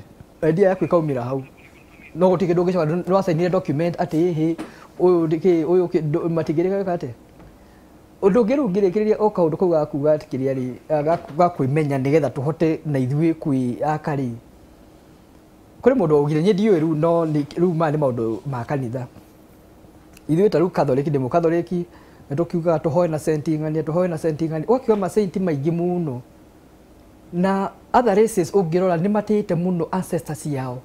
idea yaku ĩkaumĩra hau. No gũtirĩ kĩndũ ũngĩcoka nĩ wacainire document atĩ ĩhĩ ũyũ kĩ ũyũ matingĩrĩka gwĩka atĩa. Ũndũ ũngĩ rĩu ngĩrĩkĩrĩria o kaũndũ kau ga kuga atĩ kĩrĩa rĩ, ga kwĩmenya nĩgetha tũhote na ithuĩ kwĩyaka rĩ. Kũrĩ mũndũ waugire niĩ ndiũĩ rĩu no rĩu maya nĩ maũndũ ma kanitha. Ithuĩ ta rĩu Catholic, ndĩ mũkathoriki, nĩ tũkiugaga tũhoe na senti ng'ania, tũhoe na senti ng'ania. Ũgakiuga masainti maingĩ mũno. Na other races ũngĩrora nĩ matĩĩte mũno ancestors yao.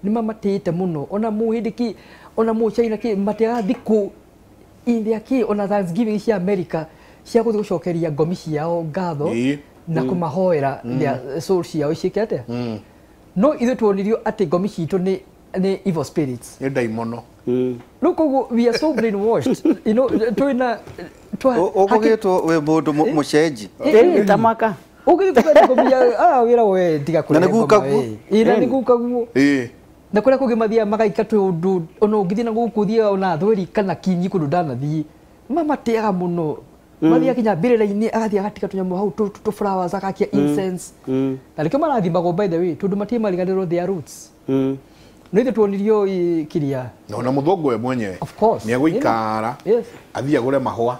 Nĩ mamatĩĩte mũno. Ona mũhĩndĩ kĩ, ona mũchaina kĩ, matĩaga thikũ India kĩ, ona Thanksgiving cia America cia gũthiĩ gũcokeria ngomi ciao ngatho na kũmahoera their soul ciao ciĩke atĩa. No ithuĩ tuonirio atĩ ngomi citũ nĩ evil spirits. Nĩ ndaimono. Rĩu koguo we are so brainwashed. You know, twĩna Ũgũgĩtwo wĩ mũndũ mũcenji. Ta mwaka. Ũgĩthiĩ kũgĩa ngomi ya wĩra we tiga kũrĩa. Na nĩ gukaguo. Ĩ na nĩ gukaguo. Na kũrĩa kũngĩ mathiaga magaika tũndũ ona ũngĩthiĩ na gũkũ ũthiaga ona thweri kana kinyi kũndũ ndanathiĩ. Mamatĩaga mũno. Mathiaga kinya mbĩrĩra-inĩ agathiĩ agatiga tũnyamũ hau tũ flowers agakia incense. Na nĩkĩo marathimagwo by the way tondũ matirĩ mariganĩrwo their roots. No ithuĩ tuonirio kĩrĩa. Na ona mũthũngũ we mwenyewe. Of course. Nĩ egũikara. Athiĩ agũre mahũa.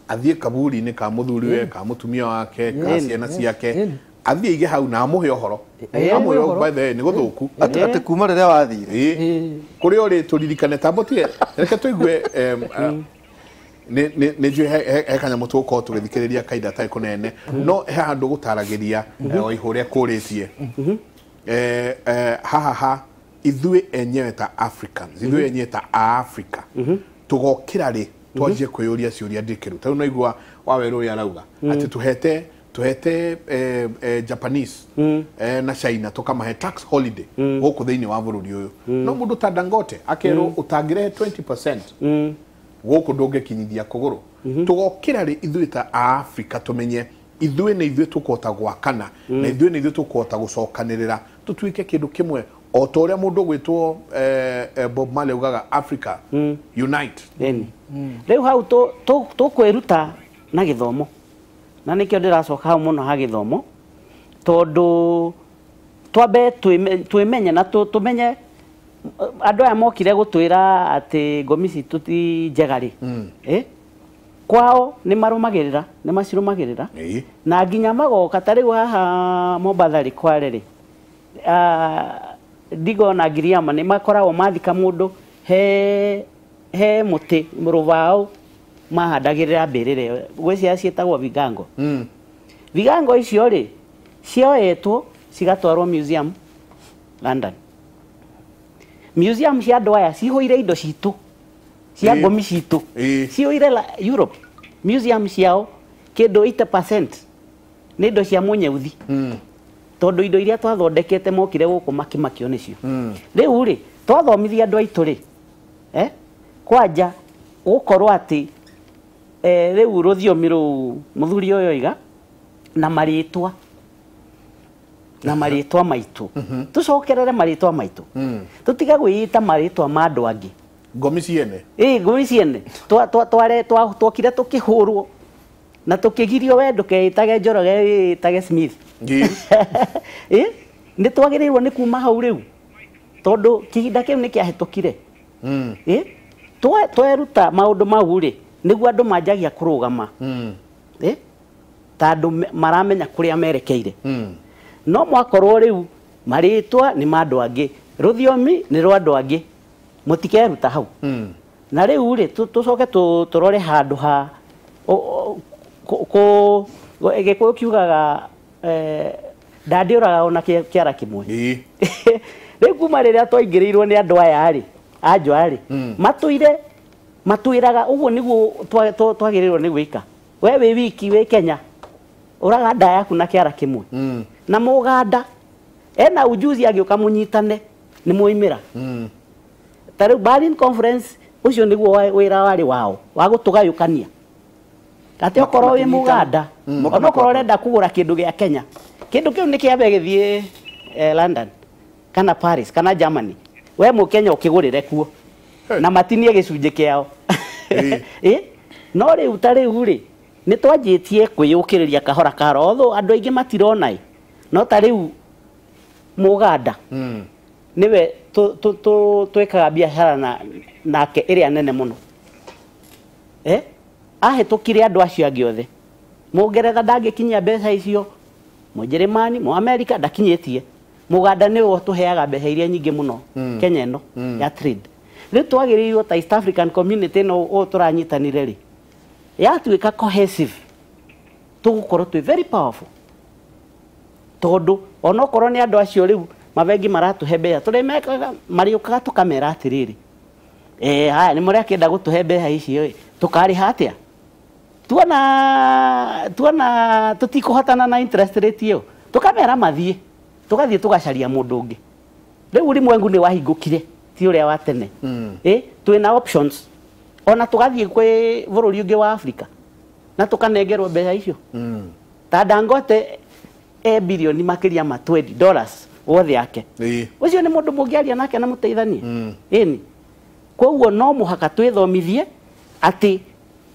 Athiĩ kaburi-inĩ ka mũthuriwe, ka mũtumia wake, ka ciana ciake. Athiĩ aige hau na amũhe ũhoro. Amũhe ũhoro by the way nĩ gũthũku. Atĩ kuma rĩrĩa wathire. Kũrĩa ũrĩ tũririkane ta mbũtige. Reke tũigue nĩ njũĩ he kanyamũ tũgũkorwo tũgĩthikĩrĩria kahinda gatarĩ kũnene. No he handũ gũtaragĩria o ũrĩa kũrĩtie. Haha ha ithuĩ enyewe ta Africans, ithuĩ enyewe ta Africa. Tũgokĩra rĩ twanjie kwĩyũria ciũria ndikĩru. Ta rĩu naigua Wawerũ ũrĩa arauga atĩ tuhete Japanese na China tukamahe tax holiday gũkũ thĩinĩ wa bũrũri ũyũ. No mũndũ ta Dangote akerwo ũtangĩrehe 20% gũkũ ndũngĩkinyithia kũgũrũ. Tũgokĩra rĩ ithuĩ ta Africa tũmenye ithuĩ nĩ ithuĩ tũkũhota gwakana na ithuĩ nĩ ithuĩ tũkũhota gũcokanĩrĩra tũtuĩke kĩndũ kĩmwe o ta ũrĩa mũndũ ũgwĩtwo Bob Marley augaga Africa unite. Rĩu hau tũkwĩruta na gĩthomo. Na nĩkĩo ndĩracoka hau mũno ha gĩthomo tondũ twambe twĩmenye na tũmenye andũ aya mokire gũtwĩra atĩ ngomi citũ ti njega rĩ. Kwao nĩ marũmagĩrĩra, nĩ macirũmagĩrĩra. Na nginya magoka ta rĩu haha Mombatha rĩ Kware rĩ. Ndigo na Giriama nĩ makoragwo mathika mũndũ he mũtĩ rũbaũ mahandagĩrĩra mbĩrĩra ĩyo. Gwĩciria ciĩtagwo vigango. Vigango icio rĩ cioetwo cigatwarwo museum London. Museum cia andũ aya cihũire indo citũ cia ngomi citũ cihũire Europe. Museum ciao kĩndũ 80% nĩ indo cia mũnyeuthi. Tondũ indo iria twathondekete mokire gũkũ makĩmakio nĩcio. Rĩu rĩ twathomithia andũ aitũ rĩ kwanja gũkorwo atĩ rĩu rũthiomi rũu mũthuri ũyũ oiga na marĩtwa maitũ. Tũcokerere marĩtwa maitũ. Tũtige gwĩita marĩtwa ma andũ angĩ. Ngomi ciene. Ngomi ciene. Twokire tũkĩhũrwo na tũkĩgirio we ndũkeĩtage Njoroge wĩĩtage Smith. Nĩ twagĩrĩirwo nĩ kuma hau rĩu tondũ kĩhinda kĩu nĩ kĩahĩtũkire. Tweruta maũndũ mau rĩ nĩguo andũ manjagia kũrũgama. Ta andũ maramenya kũrĩa merekeire. No mwakorwo rĩu marĩtwa nĩ ma andũ angĩ, rũthiomi nĩ rwa andũ angĩ, mũtikeruta hau. Na rĩu rĩ tũcoke tũrore handũ ha Gĩkũyũ kiugaga ndandĩũraga ona kĩara kĩmwe. Rĩu kuma rĩrĩa twaingĩrĩirwo nĩ andũ aya rĩ, anjwa rĩ, matũire matwĩraga ũguo nĩguo twagĩrĩirwo nĩ gwĩka. We wĩ wiki wĩ Kenya ũraga nda yaku na kĩara kĩmwe. Na mũganda ena ujuzi agĩũka mũnyitane nĩ mwoimĩra. Ta rĩu Berlin Conference ũcio nĩguo wĩra warĩ wao wa gũtũgayũkania. Atĩ okorwo wĩ Mũganda, onokorwo ũrenda kũgũra kĩndũ gĩa Kenya, kĩndũ kĩu nĩ kĩambe gĩthiĩ London kana Paris kana Germany, we Mũkenya ũkĩgũrĩre kuo na matinie gĩcunjĩ kĩao. No rĩu ta rĩu rĩ nĩ twanjĩtie kwĩyũkĩrĩria kahora kahora, although andũ aingĩ matirona ĩ, no ta rĩu Mũganda nĩwe twĩkaga biacara nake ĩrĩa nene mũno. Ahĩtũkire andũ acio angĩ othe. Mũngeretha ndangĩkinyia mbeca icio, Mũnjĩrĩmani, Mũamerika ndakinyĩtie. Mũganda nĩwe ũtũheaga mbeca iria nyingĩ mũno Kenya ĩno ya trade. Rĩu twagĩrĩirwo ta East African Community ĩno ũũ tũranyitanire rĩ, yatuĩka cohesive, tũgũkorwo twĩ very powerful. Tondũ onokorwo nĩ andũ acio rĩu mabengi maratũhe mbeca, tũrĩmekaga marĩũkaga tũkamera atĩrĩrĩ, haya nĩ mũrakĩenda gũtũhe mbeca icio ĩ, tũkarĩha atĩa? Tuona tũtikũhotana na interest rate ĩyo, tũkamera mathiĩ, tũgathiĩ tũgacaria mũndũ ũngĩ. Rĩu ulimwengu nĩ wahingũkire, ti ũrĩa wa tene. Twĩna options ona tũgathiĩ kwĩ bũrũri ũngĩ wa Africa na tũkanengerwo mbeca icio. Ta Dangote e bilioni makĩria ma $20 wothe yake. Ũcio nĩ mũndũ mũngĩaria nake na mũteithanie. Ĩni. Koguo no mũhaka twĩthomithie atĩ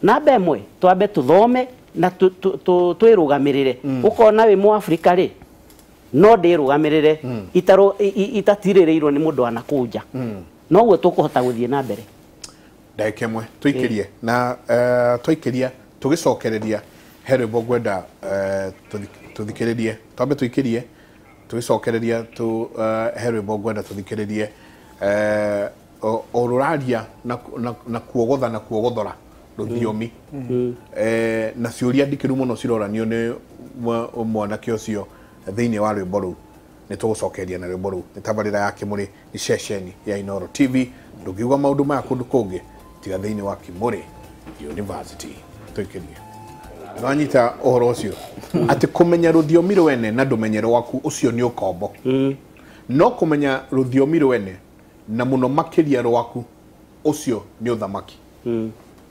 namba ĩmwe twambe tũthome na twĩrũgamĩrĩre. Ũkona wĩ Mũafrika rĩ, no ndĩrũgamĩrĩre itatirĩrĩirwo nĩ mũndũ wa nakũu nja. Noguo tũkũhota gũthiĩ na mbere. Ndagĩka ĩmwe tũikĩrie na twaikĩria tũgĩcokereria he rwĩmbo ngwenda tũthikĩrĩrie, twambe tũikĩrie tũgĩcokereria he rwĩmbo ngwenda tũthikĩrĩrie o rũraria na kuogotha na kuogothora rũthiomi na ciũria ndikĩru mũno ciroranio nĩ mwanake ũcio thĩinĩ wa rwĩmbo rũu. Nĩ tũgũcokeria na rwĩmbo rũu. Nĩ tabarĩra ya Kĩmũrĩ, nĩ ceceni ya Inooro TV. Ndũngiuga maũndũ maya kũndũ kũngĩ tiga thĩinĩ wa Kĩmũrĩ University. Tũikĩrie. Nĩwanyita ũhoro ũcio atĩ kũmenya rũthiomi rwene na ndũmenye rwaku ũcio nĩ ũkombo. No kũmenya rũthiomi rwene na mũno makĩria rwaku ũcio nĩ ũthamaki.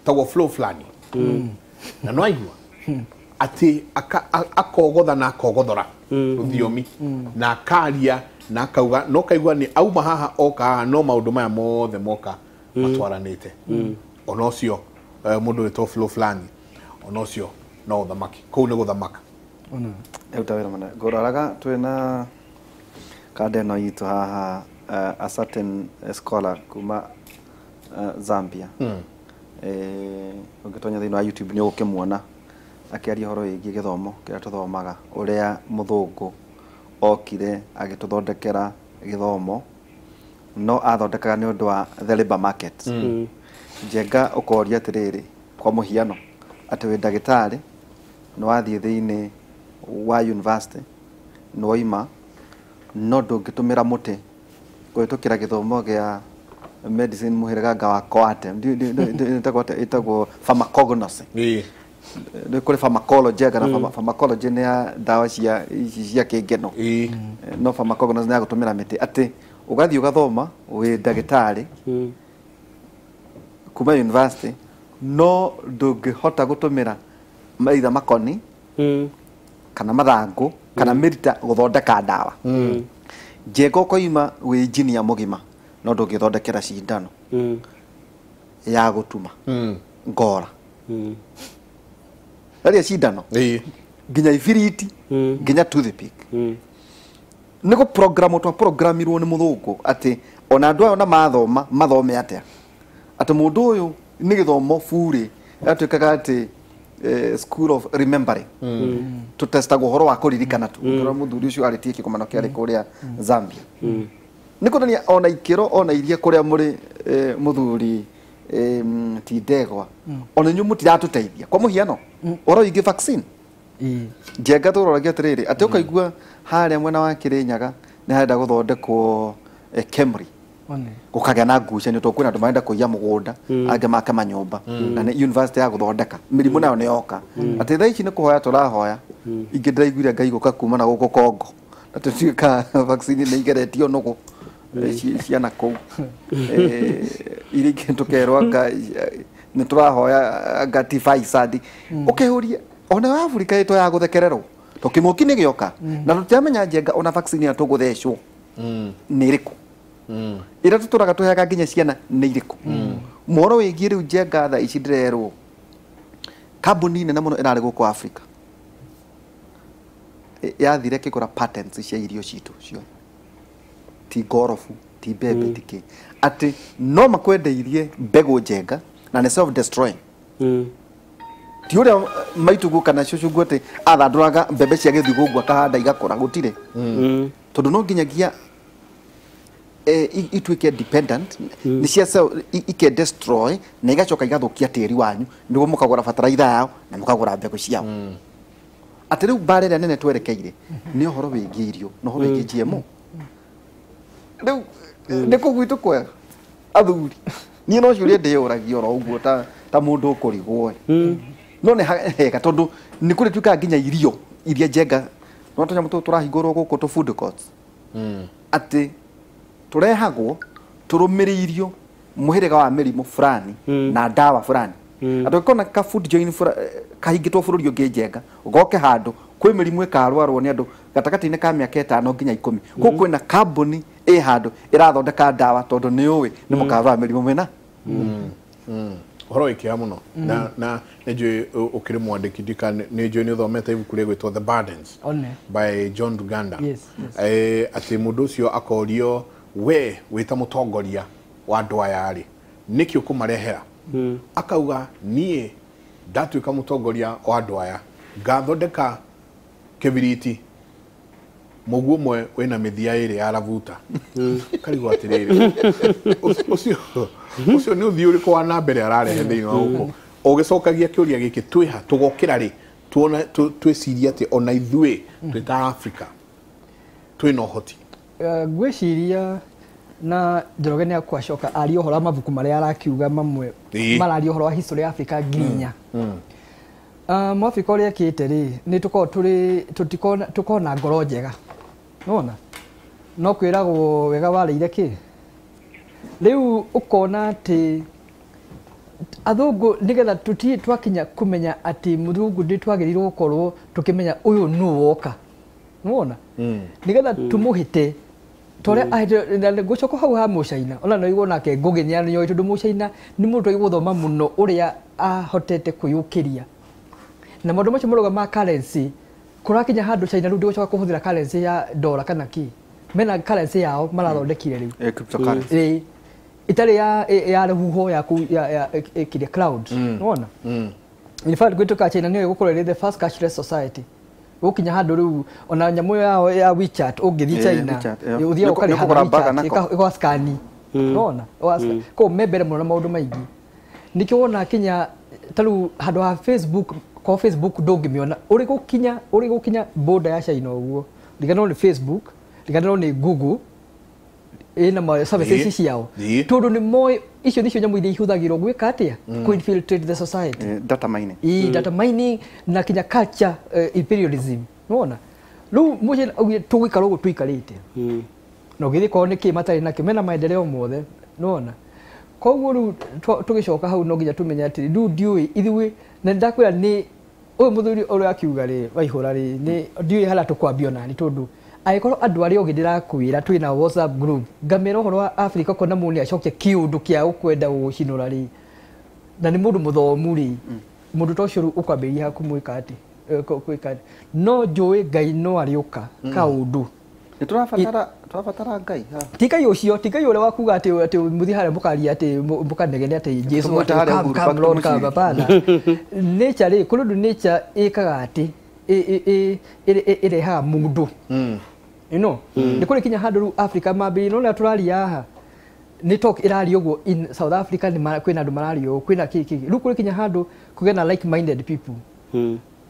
Tagwo flow fulani. Na no aigua atĩ akogotha na akogothora rũthiomi na akaria na akauga no kaigua nĩ auma haha oka haha no maũndũ maya mothe moka matwaranĩte. Ona ũcio mũndũ wĩtwo flow fulani ona ũcio no ũthamaki kũu nĩ gũthamaka. Ruta wĩra mũnene. Ngũroraga twĩna kanda ĩno itũ haha, a certain scholar kuma Zambia. Ũngĩtonya thĩinĩ wa YouTube nĩ ũgũkĩmuona akĩaria ũhoro wĩgiĩ gĩthomo kĩrĩa tũthomaga, ũrĩa mũthũngũ okire agĩtũthondekera gĩthomo no athondekaga nĩ ũndũ wa the labor market. Njenga ũkoria atĩrĩrĩ, kwa mũhiano atĩ wĩ ndagĩtarĩ nĩ wathiĩ thĩinĩ wa university nĩ waima no ndũngĩtũmĩra mũtĩ kũhĩtũkĩra gĩthomo gĩa medicine mũhĩrĩga wa Coartem, ĩtagwo pharmacognosy. Nĩ kũrĩ pharmacology kana pharmacology nĩ ya ndawa cia cia kĩngeno, no pharmacognosy nĩ ya gũtũmĩra mĩtĩ. Atĩ ũgathiĩ ũgathoma wĩ ndagĩtarĩ kuma university no ndũngĩhota gũtũmĩra either makoni kana mathangũ kana mĩrita gũthondeka ndawa. Njenga ũkoima wĩ engineer mũgima no ndũngĩthondekera cindano ya gũtuma ngora aria cindano nginya ibiriti nginya toothpick. Nĩ gũ program twa programirwo nĩ mũthũngũ atĩ ona andũ aya ona mathoma mathome atĩa atĩ mũndũ ũyũ nĩ gĩthomo burĩ atuĩkaga atĩ school of remembering tutestagwo ũhoro wa kũririkana tu. Ũrĩa mũthuri ũcio arĩtie kĩgomano kĩarĩ kũrĩa Zambia nĩ kuonania ona ikĩro ona iria kũrĩa mũrĩ mũthuri ti Ndegwa ona inyuĩ mũtiratũteithia. Kwa mũhiano ũhoro wĩgiĩ vaccine Njenga tũroragia atĩrĩrĩ atĩ ũkaigua harĩa mwena wa Kĩrĩnyaga nĩ harenda gũthondekwo Kemri gũkagĩa na ngucanio tondũ kwĩna andũ marenda kũiya mũgũnda angĩ make manyũmba na nĩ university ya gũthondeka mĩrimũ nayo nĩ yoka. Atĩ thaa ici nĩ kũhoya tũrahoya ingĩ ndĩraiguire Ngai gũka kuma na gũkũ Kongo na tũtuĩka vaccine nĩ igeretio nũgũ ciana kũu iria ingĩ tũkerwo anga Nĩ tũrahoya ngati Faisal ũkĩhũrie ona Afrika ĩto ya gũthekererwo to kĩng'ũki nĩ gĩoka na tũtiramenya Njenga ona vaccine ĩrĩa tũgũthecwo nĩ ĩrĩkũ ĩrĩa tũtũraga tũheaga nginya ciana nĩ irĩkũ. Mohoro wĩgiĩ rĩu Njenga thaa ici ndĩrerwo kambuni nene mũno ĩrarĩ gũkũ Africa yathire ĩkĩgũra patents cia irio citũ ciothe, ti ngorobu, ti mbembe, ti kĩ, atĩ no makwendeirie mbegũ Njenga na nĩ self destroying. Ti ũrĩa maituguo kana cũcũguo atĩ athandũraga mbembe cia gĩthigũngũ akahanda igakũra, gũtirĩ, tondũ no nginyagia ituĩke dependent nĩ cia ike destroy na igacoka igathũkia tĩri wanyu nĩguo mũkagũra bataraitha yao na mũkagũra mbegũ ciao. Atĩ rĩu mbara ĩrĩa nene twerekeire nĩ ũhoro wĩgiĩ irio na ũhoro wĩgiĩ GMO. Rĩu nĩ kũ gwitũ kwega athuri? Niĩ no ciũria ndĩyũragia oro ũguo ta mũndũ ũkũrigwo no nĩ hega tondũ nĩ kũrĩ tuĩkaga nginya irio iria Njenga no tũnyamũ tũtũ tũrahingũrwo gũkũ tũ food courts atĩ tũrehagwo tũrũmĩrĩirio mũhĩrĩga wa mĩrimũ fulani na ndawa fulani. Atĩ ũngĩkona ka food joint kahingĩtwo bũrũri ũngĩ Njenga goke handũ kwĩ mĩrimũ ĩkarwarwo nĩ andũ gatagatĩ-inĩ ka mĩaka 5 nginya 10 kũu kwĩna kambuni ĩ handũ ĩrathondeka ndawa tondũ nĩ ũĩ nĩ mũkarwara mĩrimũ mĩna. Ũhoro wĩkĩra mũno na nĩ njũĩ ũkĩrĩ mwandĩki ndika nĩ njũĩ nĩ ũthomete ibuku rĩgwĩtwo The Burdens by John Ruganda. Atĩ mũndũ ũcio akorio we wĩta mũtongoria wa andũ aya rĩ nĩkĩ ũkũmarehera, akauga niĩ ndatuĩka mũtongoria wa andũ aya ngathondeka kĩbiriti mũguo ũmwe wĩna mĩthia ĩrĩ ya rabuta. Karigwo atĩrĩrĩ, ũcio nĩ ũthiĩ ũrĩkũ wa na mbere ararehe thĩinĩ wa gũkũ ũgĩcokagia kĩũria gĩkĩ twĩha tũgokĩra rĩ tuone twĩcirie atĩ ona ithuĩ twĩ ta Africa twĩna ũhoti. Ngwĩciria na Njoroge nĩ akwacoka arie ũhoro wa mabuku marĩa arakiuga mamwe mararia ũhoro wa history ya Africa nginya Mũafrika ũrĩa ekĩte rĩ nĩ tũkoragwo tũrĩ tũkoragwo na ngoro njega nĩwona no kwĩragwo wega warĩire kĩ rĩu ũkona atĩ athũngũ nĩgetha tũtirĩ twakinya kũmenya atĩ mũthũngũ nĩ twagĩrĩirwo gũkorwo tũkĩmenya ũyũ nũ woka nĩwona nĩgetha tũmũhĩte torĩa ngũcoka hau ha Mũcaina ona no igwo nake Ngũgĩ nĩ tondũ Mũcaina nĩ mũndũ ũgũthoma mũno ũrĩa ahotete kwĩyũkĩria na maũndũ macio marauga ma currency kũrakinya handũ China rĩu ndĩgũcoka kũhũthĩra currency ya dollar kana kĩ mena currency yao marathondekire rĩu cryptocurrency ĩtarĩ ya rũhuho ya kĩrĩa cloud nĩwona. In fact gwĩtũka China nĩyo ĩgũkorwo ĩrĩ the first cashless society gũkinya handũ rĩu ona nyamũ yao ya WeChat ũngĩthiĩ China ũthiaga ũkarĩha na WeChat ĩga scan nĩwona koguo me mbere mũno na maũndũ maingĩ nĩkĩo wona kinya ta rĩu handũ ha Facebook kwa Facebook ndũngĩmĩona ũrĩ gũkinya border ya China ũguo riganĩrwo nĩ Facebook riganĩrwo nĩ Google ĩna services ciao tondũ nĩ moĩ icio nĩcio nyamũ iria ihũthagĩrwo gwĩka atĩa kũ infiltrate the society data mining data mining na kinya culture imperialism nĩwona rĩu mũciĩ tũgũikara ũguo tũikarĩte na ũgĩthiĩ korwo nĩ kĩ matarĩ nakĩo mena maendeleo mothe nĩwona koguo rĩu tũgĩcoka hau no nginya tũmenye atĩ rĩu ndiũĩ ithuĩ na ndakwĩra nĩ ũyũ mũthuri ũrĩa akiuga rĩ Waihũra rĩ nĩ ndiũĩ harĩa tũkwambia onani tondũ angĩkorwo andũ arĩa ũngĩ ndĩrakwĩra twĩna WhatsApp group ngamĩra ũhoro wa Africa ũkona mũndũ nĩ acokia kĩũndũ kĩa gũkwenda gũgũcinũra rĩ na nĩ mũndũ mũthomu rĩ mũndũ ta ũcio rĩu ũkwambĩrĩria ha kũmwĩka atĩ kwĩka atĩ no njũĩ Ngai no arĩũka kaũndũ nĩ tũrabatara Ngai ti Ngai ũcio ti Ngai ũrĩa wa kuga atĩ mũthiĩ harĩa mũkaria atĩ mũkanegene atĩ Jesu atĩ come Lord come hapana. Nature rĩ kũrĩ ũndũ nature ĩkaga atĩ ĩrehaga mũndũ you know nĩ kũrĩ kinya handũ rĩu Africa mambĩrĩria no rĩrĩa tũraria haha nĩ talk ĩraria ũguo in South Africa nĩ kwĩna andũ mararia ũguo kwĩna kĩ kĩ rĩu kũrĩ kinya handũ kũgĩa na like minded people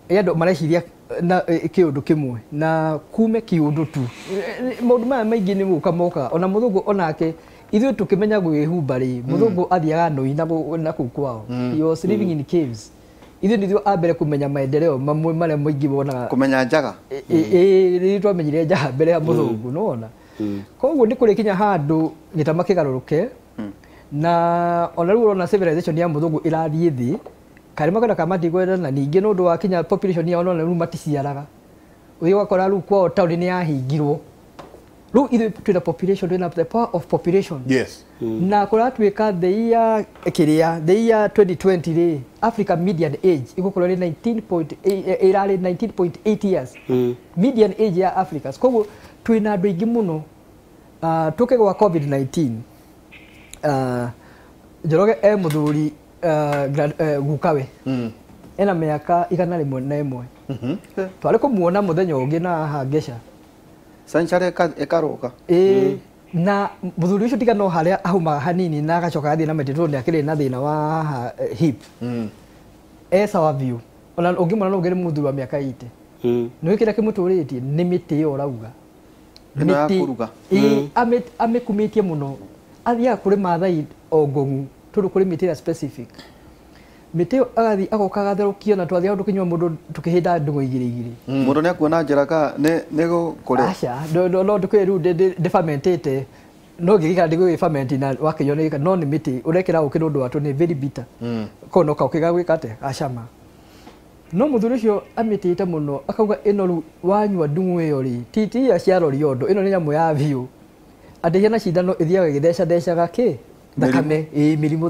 andũ mareciria na kĩũndũ kĩmwe na kume kĩũndũ tu maũndũ maya maingĩ nĩ gũka mokaga ona mũthũngũ onake ithuĩ tũkĩmenya gwĩhumba rĩ mũthũngũ athiaga nũi na kũu kwao he was living in caves ithuĩ nithuĩ a mbere kũmenya maendeleo mamwe marĩa mũingĩ wonaga kũmenya njaga ĩĩ twamenyire njaga mbere ya mũthũngũ nĩwona koguo nĩ kũrĩ kinya handũ gĩtama kĩgarũrũke Na ona rĩu ũrona civilization ya mũthũngũ ĩrathiĩ thĩ karĩ makwenda kana matikwenda na ningĩ nĩ ũndũ wa kinya population yao nona rĩu maticiaraga. Ũthiĩ ũgakora rĩu kwao taũni nĩ yahingirwo. Rĩu ithuĩ twĩna population, twĩna the power of population. Yes. Na kũratuĩka the year kĩrĩa the year 2020 rĩ, Africa median age ĩgũkorwo ĩrĩ 19.8, ĩrarĩ 19.8 years. Median age ya Africa. Koguo twĩna andũ aingĩ mũno. Tũke gwa COVID-19, Njoroge e mũthuri, gukawe ena mĩaka 101. Twarĩ kũmuona mũthenya ũngĩ na haha Ngeca. Century ĩkarũga. Ĩĩ, na mũthuri ũcio tiga no harĩa ahumaga hanini na agacoka agathiĩ na mĩtĩ tondũ nĩ akĩrĩ na thĩna wa haha, hip. E sawa biũ, ona ũngĩmuona no uge nĩ mũthuri wa mĩaka 80. Nĩ kĩrĩa kĩmũtũrĩtie nĩ mĩtĩ ĩyo ũrauga. Ĩno ya Mĩtĩ- kũruga. Ĩĩ, amĩkumĩtie mũno. Athiaga kũrĩ Maathai o ngũng'u tondũ kũrĩ mĩtĩ ĩrĩa specific. Mĩtĩ ĩyo agathiĩ agoka agatherũkia na twathiaga tũkĩnyua mũndũ tũkĩhĩnda ndũng'ũ igĩrĩ igĩrĩ. Mũndũ nĩ akuona njĩra ka nĩ gũkũrĩa. Aca, no ndũkĩrĩ rĩu ndĩfermentĩte no ngĩgĩkara ndigũgĩferment na wakĩnyua nĩ no nĩ mĩtĩ ũrekĩra ũkĩ nĩ ũndũ wa tondũ nĩ very bitter. Koguo no kaũkĩ gagwĩka atĩa gacama. No mũthuri ũcio amĩtĩte mũno akauga ĩno rĩu wanyua ndung'u ĩyo rĩ ti ya cia Loliondo, ĩno nĩ nyamũ ya biũ atĩ ciana cindano ĩthiaga ĩgĩthecathecaga kĩ thakame, ĩĩ mĩrimũ.